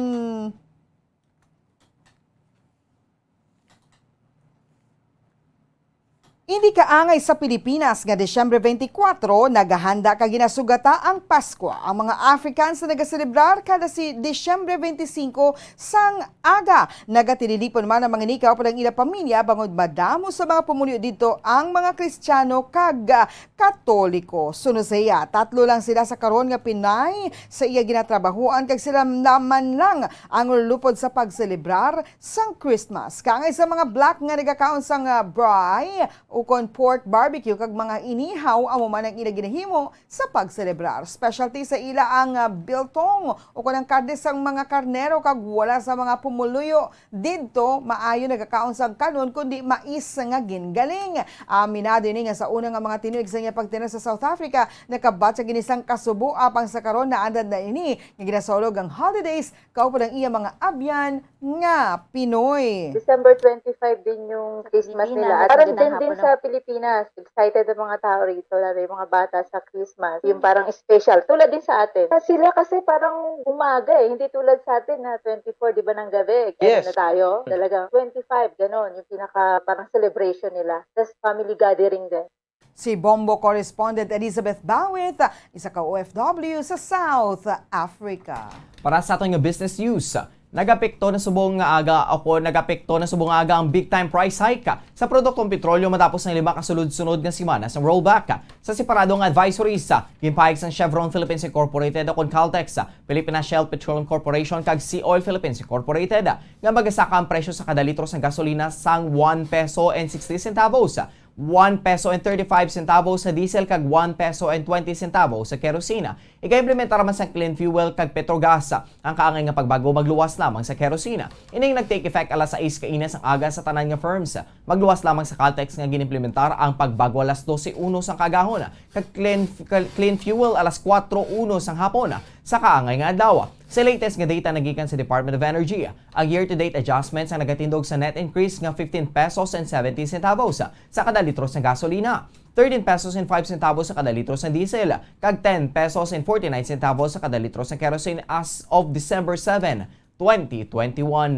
Hindi kaangay sa Pilipinas nga Disyembre twenty-four, naghahanda kag ginasugata ang Pasko. Ang mga Africans na nagaselebrar kada si Disyembre twenty-five sang aga. Nagatililipon man ang mga ini kaupod ang ila pamilya, bangod madamo sa mga pumuluyo didto ang mga Kristiyano kag, ah, Katoliko. Sunod sa iya, tatlo lang sila sa karon nga Pinay sa iya ginatrabahuan, kag sila naman lang ang lulupod sa pagselebrar sang Christmas. Kaangay sa mga Black nga nagakaon sang, ah, braai ukon pork barbecue kag mga inihaw, amo man ang ila ginahimo sa pagselebrar. Specialty sa ila ang, ah, biltong ukon ang karne sang mga karnero, kag wala sa mga pumuluyo didto maayo nagakaon sang kanon, kundi mais nga gingaling. Aminado ini nga sa una nga mga tinuig sa iya pagtindog sa South Africa, nakabatyag ini sang kasubo, apang sa karon naandam na ini nga ginasaulog ang holidays kaupod ang iya mga abyan nga Pinoy. December twenty-five din yung Christmas Pilipinas, nila. At parang din, din ginahapo sa Pilipinas, excited ang mga tao rito, lalo yung mga bata sa Christmas. Yung parang special, tulad din sa atin. Sa sila kasi parang umaga eh, hindi tulad sa atin na twenty-four, di ba, ng gabi? Ano Yes. na tayo? Talagang twenty-five, ganon, yung pinaka parang celebration nila. Tapos family gathering din. Si Bombo correspondent Elizabeth Bawit, isa ka O F W sa South Africa. Para sa aton nga business news, nagapekto na subong nga aga, o kon nagapekto na subong nga aga ang big time price hike sa produktong petrolyo matapos ang lima ka sulod-sunod nga semana sa rollback. Sa separado nga advisories, ginpahayag sang Chevron Philippines Incorporated o kon Caltex, Philippine Shell Petroleum Corporation kag Sea Oil Philippines Incorporated nga magasaka ang presyo sa kada litro sang gasolina sang one peso and sixty centavos, one peso and thirty-five centavos sa diesel kag one peso and twenty centavos sa kerosene. Igaimplementar man sang Clean Fuel kag Petrogas ang kaangay nga pagbago magluwas lamang sa kerosene. Ining nag-take effect alas sais kaina sang aga sa tanan nga firms. Magluwas lamang sa Caltex nga ginimplementar ang pagbago alas dose uno sang kaagahon, kag Clean, Clean Fuel alas kuwatro uno sang hapon sa kaangay nga adlaw. Sa latest nga data nagikan sa Department of Energy, ang year-to-date adjustments ang nagatindog sa net increase nga fifteen pesos and seventy centavos sa kada litro sang gasolina, thirteen pesos and five centavos sa kada litro sang diesel, kag ten pesos and forty-nine centavos sa kada litro sang kerosene as of December seven, twenty twenty-one.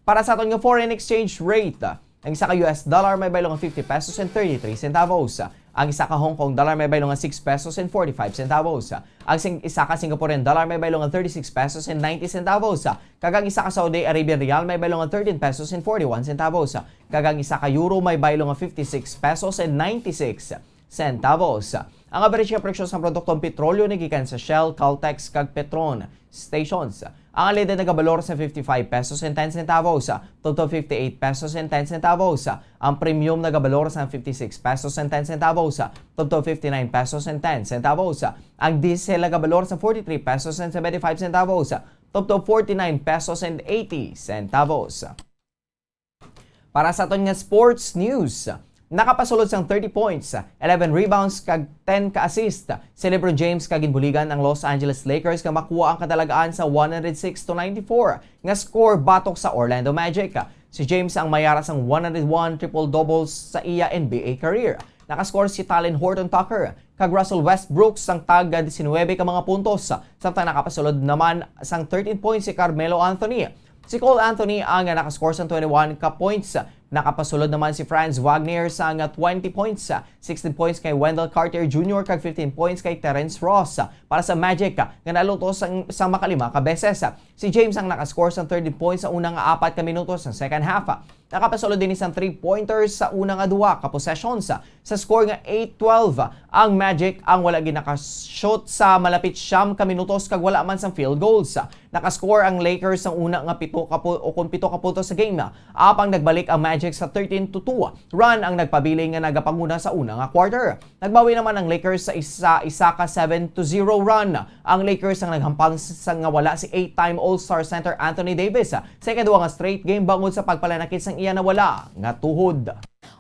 Para sa aton nga foreign exchange rate, ang isa ka U S dollar may baylo nga fifty pesos and thirty-three centavos. Ang isa ka Hong Kong dollar may baylo nga six pesos and forty-five centavos. Ang sing-, isa ka Singaporean dollar may baylo nga thirty-six pesos and ninety centavos. Kag ang isa ka Saudi Arabian riyal may baylo nga thirteen pesos and forty-one centavos. Kag ang isa ka euro may baylo nga fifty-six pesos and ninety-six centavos. Ang average nga presyo sa produktong petrolyo nagikan sa Shell, Caltex, kag Petron stations. Ang unleaded nagabalor sa fifty-five pesos and ten centavos, tubtob fifty-eight pesos and ten centavos. Ang premium nagabalor sa fifty-six pesos and ten centavos, tubtob fifty-nine pesos and ten centavos. Ang diesel nagabalor sa forty-three pesos and seventy-five centavos, tubtob forty-nine pesos and eighty centavos. Para sa aton nga sports news, nakapasulod sang thirty points, eleven rebounds, kag ten ka assist si LeBron James, kag ginbuligan ang Los Angeles Lakers nga makuha ang kadalagaan sa one hundred six to ninety-four nga score batok sa Orlando Magic. Si James ang may ara sang one hundred one triple-doubles sa iya N B A career. Nakascore si Talen Horton-Tucker kag Russell Westbrook sang tag diecinuebe ka mga puntos, samtang nakapasulod naman sang thirteen points si Carmelo Anthony. Si Cole Anthony ang nakascore sang twenty-one ka points. Nakapasulod naman si Franz Wagner sang twenty points, sixteen points kay Wendell Carter Junior kag fifteen points kay Terrence Ross para sa Magic nga naluto sang, sang makalima ka beses. Si James ang nakascore sang thirteen points sa una nga apat ka minuto sang second half. Nakapasulod din sang three-pointers sa una nga duha ka possessions. Sa score nga eight twelve, ang Magic ang wala gid nakashoot sa malapit siyam ka minutos kag wala man sang field goals. Nakascore ang Lakers sa una nga pito ka pu-, o kon pito ka puntos sa game. Apang nagbalik ang Magic sa thirteen to two run ang nagpabilin nga nagapanguna sa una nga quarter. Nagbawi naman ang Lakers sa isa, isa ka seven to zero run. Ang Lakers ang naghampang sa, sa nga wala si eight-time All-Star center Anthony Davis sa ikaduha nga straight game bangod sa pagpalanakit sang iya nawala nga tuhod.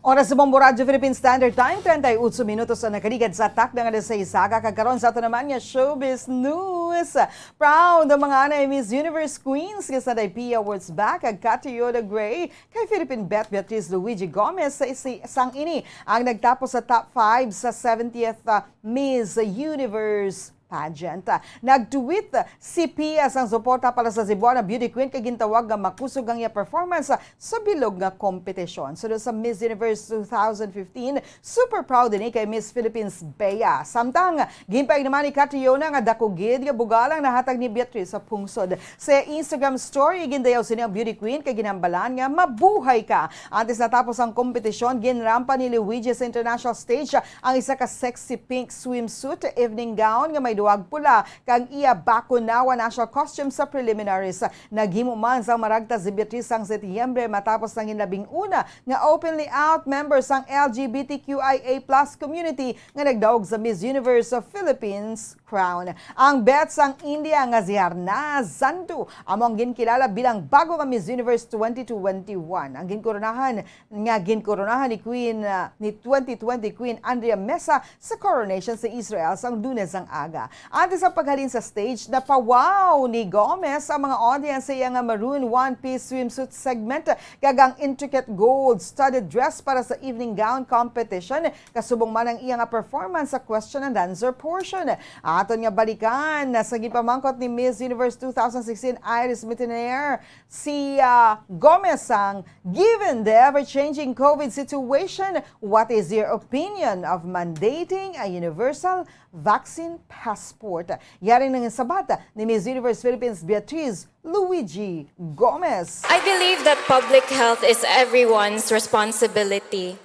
Oras sa Bombo Radyo Philippine Standard Time, treinta y ocho minutos ang nakaligad sa takna nga alas sais sa aga. Kag karon sa ato naman nga showbiz news. Proud ang mga anay Miss Universe Queens nga sa P E Awards back kag Catriona Gray kay Philippine Beth Beatriz Luigi Gomez sa isi-, sang ini ang nagtapos sa top five sa seventieth, ah, Miss Universe Pageant. Nag-tweet si Pia sang suporta para sa Cebuana beauty queen kag gintawag nga makusog ang iya performance sa bilog nga kompetisyon. Sunod sa Miss Universe two thousand fifteen, super proud ini kay Miss Philippines Bea. Samtang, ginpahayag naman ni Catriona nga dako gid nga bugal ang nahatag ni Beatriz sa pungsod. Sa Instagram story, gindayaw sini ang beauty queen kay ginhambalan nga mabuhay ka. Antes natapos ang kompetisyon, ginrampa ni Luigi sa international stage ang isa ka sexy pink swimsuit, evening gown nga may duwag pula, kag iya Bakunawa national costume sa preliminaries. Naghimo man sang maragta si Beatriz sang Setyembre matapos nangin labing una nga openly out member sang L G B T Q I A plus community nga nagdaog sa Miss Universe of Philippines crown. Ang Beth sang India nga si Harna Zandu amo ang ginkilala bilang bago nga Miss Universe twenty twenty-one. Ang ginkoronahan nga ginkoronahan ni Queen, ah, ni twenty twenty Queen Andrea Mesa sa coronation sa Israel sang Lunes ang aga. Antes ang paghalin sa stage, napawaw ni Gomez ang mga audience sa iya nga maroon one-piece swimsuit segment kag ang intricate gold-studded dress para sa evening gown competition, kasubong man ang iya nga performance sa question and answer portion. Aton nga balikan, sa gipamangkot ni Miss Universe two thousand sixteen Iris Mitiner, si, ah, Gomez sang, "Given the ever-changing COVID situation, what is your opinion of mandating a universal vaccine passport?" Yari nang sabat ni Miss Universe Philippines Beatriz Luigi Gomez. I believe that public health is everyone's responsibility,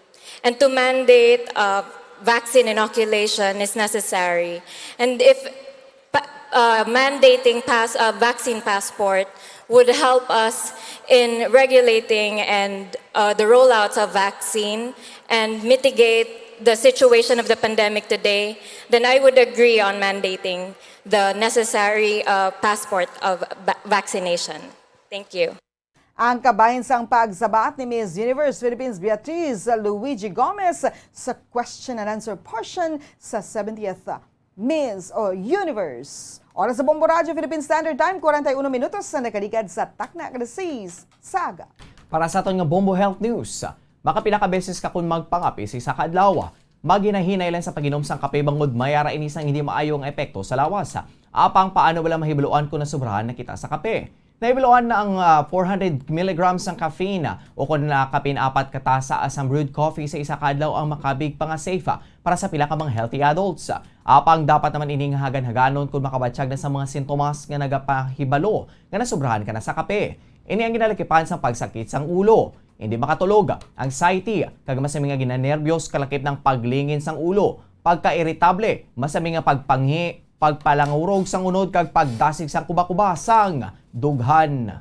and to mandate uh, vaccine inoculation is necessary. And if pa- uh, mandating pass, uh, vaccine passport would help us in regulating and uh, the rollouts of vaccine and mitigate the situation of the pandemic today, then I would agree on mandating the necessary uh, passport of va- vaccination. Thank you. Ang kabahin sang pagsabat ni Miss Universe Philippines Beatriz Luigi Gomez sa question and answer portion sa seventieth Miss o Universe. Oras sa Bombo Radyo Philippine Standard Time, forty-one minutos na nakaligad sa takna alas sais sa aga. Para sa aton nga Bombo Health News, makapila ka beses ka kon magpangape sa isa ka adlaw. Maghinahinay lang sa pag-inom sang kape bangod may ara ini sang hindi maayo nga epekto sa lawas. Apang paano bala mahibaluan kung nasobrahan na kita sa kape? Nahibaluan na ang ah, four hundred milligrams sang caffeine o kung nakapin apat ka tasa sang brewed coffee sa isa ka adlaw ang makabig pa nga safe ah, para sa pila ka mga healthy adults. Apang dapat naman ini nga hagan-haganon kung makabatyag na sa mga sintomas nga nagapahibalo nga nasobrahan ka na sa kape. Ini ang ginalakipan sang pagsakit sang ulo, hindi makatulog, anxiety, kag masami nga ginanerbiyos kalakip ng paglingin sang ulo, pagkairitable, masami nga pagpanghi, pagpalangurog sang unod kag pagdasig sang kubakuba sang dughan.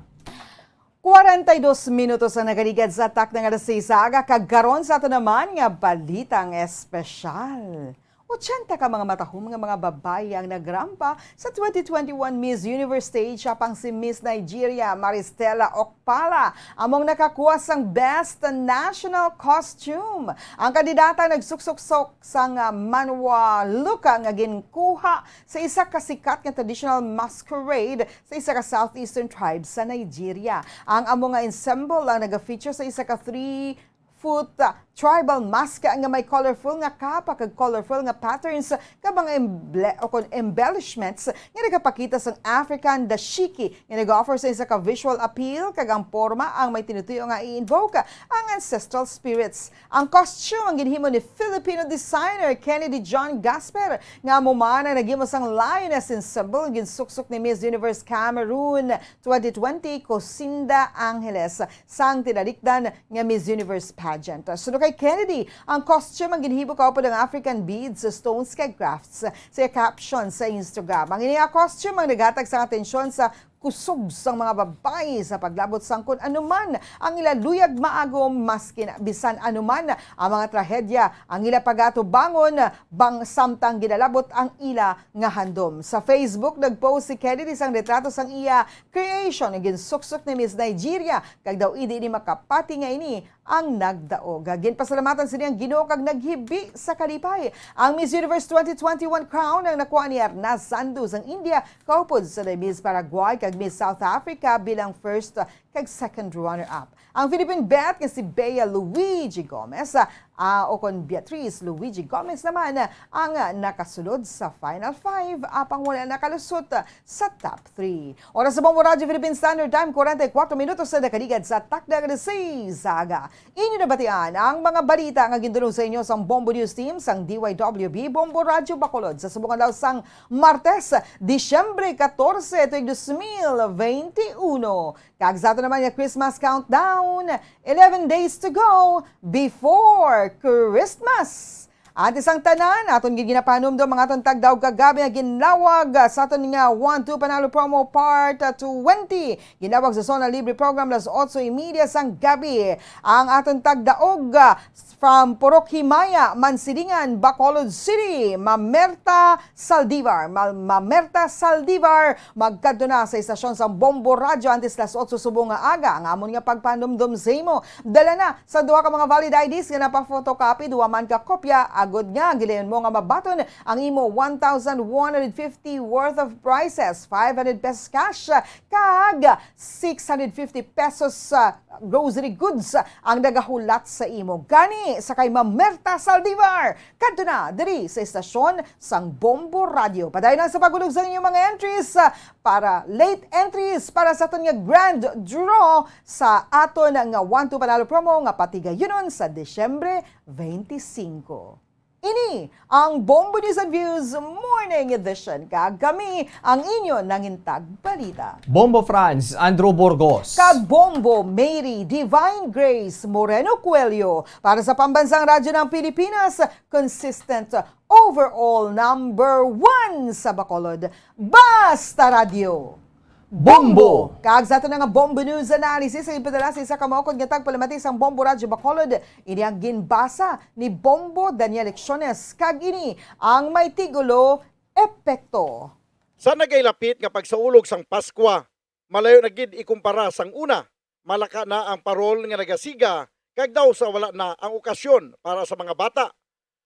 Kwarenta y dos minutos ang nakaligad sa takna nga alas sais sa aga, kag karon sa ato naman nga balitang espesyal. Ochenta ka mga matahom nga mga babayi ang nagrampa sa twenty twenty-one Miss Universe stage, apang si Miss Nigeria Maristella Okpala among nakakuha sang Best National Costume. Ang kandidata nagsuksok-sok sang ah, manwa look nga ginkuha sa isa ka sikat nga traditional masquerade sa isa ka southeastern tribe sa Nigeria. Ang amo nga ensemble ang naga-feature sa isa ka three foot ah, tribal mask nga may colorful nga kapa kag colorful nga patterns nga mga emble- o kon embellishments nga nagapakita sang African dashiki nga nag-offer sa isa ka visual appeal, kag ang porma ang may tinutuyo nga i-invoke ang ancestral spirits. Ang costume ang ginhimo ni Filipino designer Kennedy John Gasper, nga amo man ang naghimo sang lioness ensemble nga ginsuksok ni Miss Universe Cameroon twenty twenty, Cosinda Angeles, sang tinalikdan nga Miss Universe pageant. Suno kay Kennedy, ang costume ang ginhimo kaupod ang African beads, stones, kag crafts. Sa iya caption sa Instagram, ang ini nga costume ang naghatag sang atensyon sa kusog sang mga babayi sa paglabot sang kon anuman ang ila luyag maagom, maskin bisan anuman ang mga trahedya ang ila pagatubangon, bang samtang ginalabot ang ila nga handom. Sa Facebook, nag-post si Kennedy sang retrato sang iya creation nga ginsuksok ni Miss Nigeria, kag daw idi ini makapati nga ini ang nagdaog. Ginpasalamatan sini ang Ginoo kag naghibi sa kalipay. Ang Miss Universe twenty twenty-one crown ang nakuha ni Arnaz Sandu sang India, kaupod sa Miss Paraguay kag Miss South Africa bilang first kag second runner-up. Ang Philippine Beth nga si Bea Luigi Gomez, ah, ah, o kon Beatriz Luigi Gomez naman ang nakasulod sa Final Five, apang wala nakalusot sa top three. Oras sa Bombo Radyo Philippine Standard Time, forty-four minutos na nakaligad sa takna nga alas sais sa aga. Inyo nabatian ang mga balita nga gindulong sa inyo sang Bombo News Team sang D Y W B Bombo Radyo Bacolod sa subong adlaw sang Martes, Disyembre catorce, tuig dos mil veintiuno. Kag sa ato naman nga Christmas countdown, eleven days to go before Christmas. Antes ang tanan, aton gid ginapahanumdom ang aton tagdaog kagabi nga ginlawag sa aton nga One Two Panalo Promo Part twenty. Ginlawag sa Zona Libre Program alas otso y media sang gabi. Ang aton tagdaog, ah, from Purok Himaya, Mansilingan, Bacolod City, Mamerta Saldivar. Ma-, Mamerta Saldivar, magkadto na sa istasyon sang Bombo Radyo antes las otso subong nga aga. Ang amon nga pagpanumdom sa imo, dala na sa duha ka mga valid I Ds nga napa-photocopy, duha man ka kopya, agod nga gilayon mo nga mabaton ang imo one thousand one hundred fifty worth of prizes, five hundred pesos cash, kag six hundred fifty pesos, ah, grocery goods ang nagahulat sa imo. Gani, sa kay Mamerta Saldivar, kadto na diri sa istasyon sang Bombo Radyo. Padayon lang sa paghulog sa inyong mga entries, ah, para late entries para sa aton nga grand draw sa aton nga One Two Panalo Promo nga patigayunon sa Disyembre twenty-five. Ini ang Bombo News and Views Morning Edition, kag kami ang inyo nangintag balita. Bombo Franz, Andrew Burgos. Kag Bombo Mary Divine Grace Moreno Coelho para sa Pambansang Radyo ng Pilipinas, consistent overall number one sa Bacolod. Basta Radyo. Bombo! Kag sa ato na nga Bombo News Analysis, ang ipadala sa isa ka maukod nga tagpalamati sang Bombo Radyo Bacolod, ini ang ginbasa ni Bombo Daniel Lecciones, kag ini ang may titulo, Epekto. Sa nagailapit nga pagsaulog sang Paskwa, malayo na gid ikumpara sang una. Malaka na ang parol nga nagasiga, kag daw sa wala na ang okasyon para sa mga bata.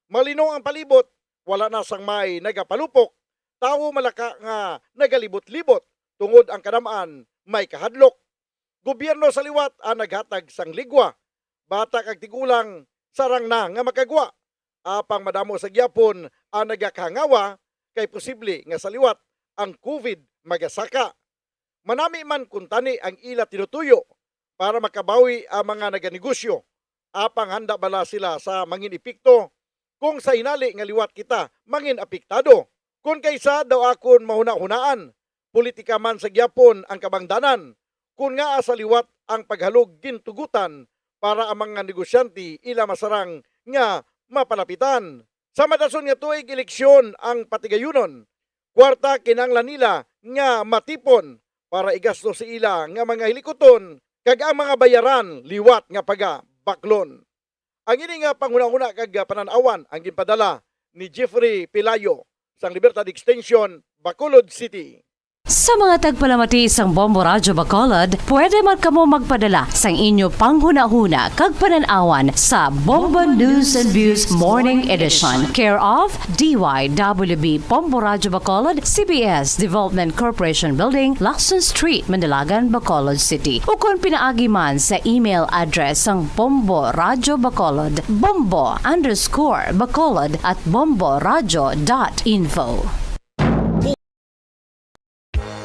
Malino ang palibot, wala na sang may nagapalupok, tawo malaka nga nagalibot-libot tungod ang kadam-an may kahadlok. Gobyerno sa liwat ang naghatag sang ligwa, bata kag tigulang sarang na nga makagwa. Apang madamo sa gyapon ang nagakahangawa kay posible nga sa liwat ang COVID magasaka. Manami man kuntani ang ila tinutuyo para makabawi ang mga naganegosyo. Apang handa bala sila sa mangin epekto kung sa hinali nga liwat kita mangin apektado? Kon kaysa daw akon mahunahunaan, politika man sa gyapon ang kabangdanan, kon ngaa sa liwat ang paghalog gintugutan para ang mga negosyante ila masarang nga mapalapitan. Sa madason nga tuig eleksyon ang patigayunon, kwarta kinahanglan nila nga matipon para igasto sa ila nga mga hilikuton kag ang mga bayaran liwat nga pagabaklon. Ang ini nga panghunahuna kag panan-awan ang ginpadala ni Jeffrey Pelayo sang Libertad Extension, Bacolod City. Sa mga tagpalamati sang Bombo Radyo Bacolod, pwede man kamo magpadala sang inyo panghunahuna kag panan-awan sa Bombo News and Views Morning Edition, care of D Y W B Bombo Radyo Bacolod, C B S Development Corporation Building, Lacson Street, Manalagan, Bacolod City, ukon pinaagi man sa email address sang Bombo Radyo Bacolod, bombo underscore bacolod at bomboradyo dot info.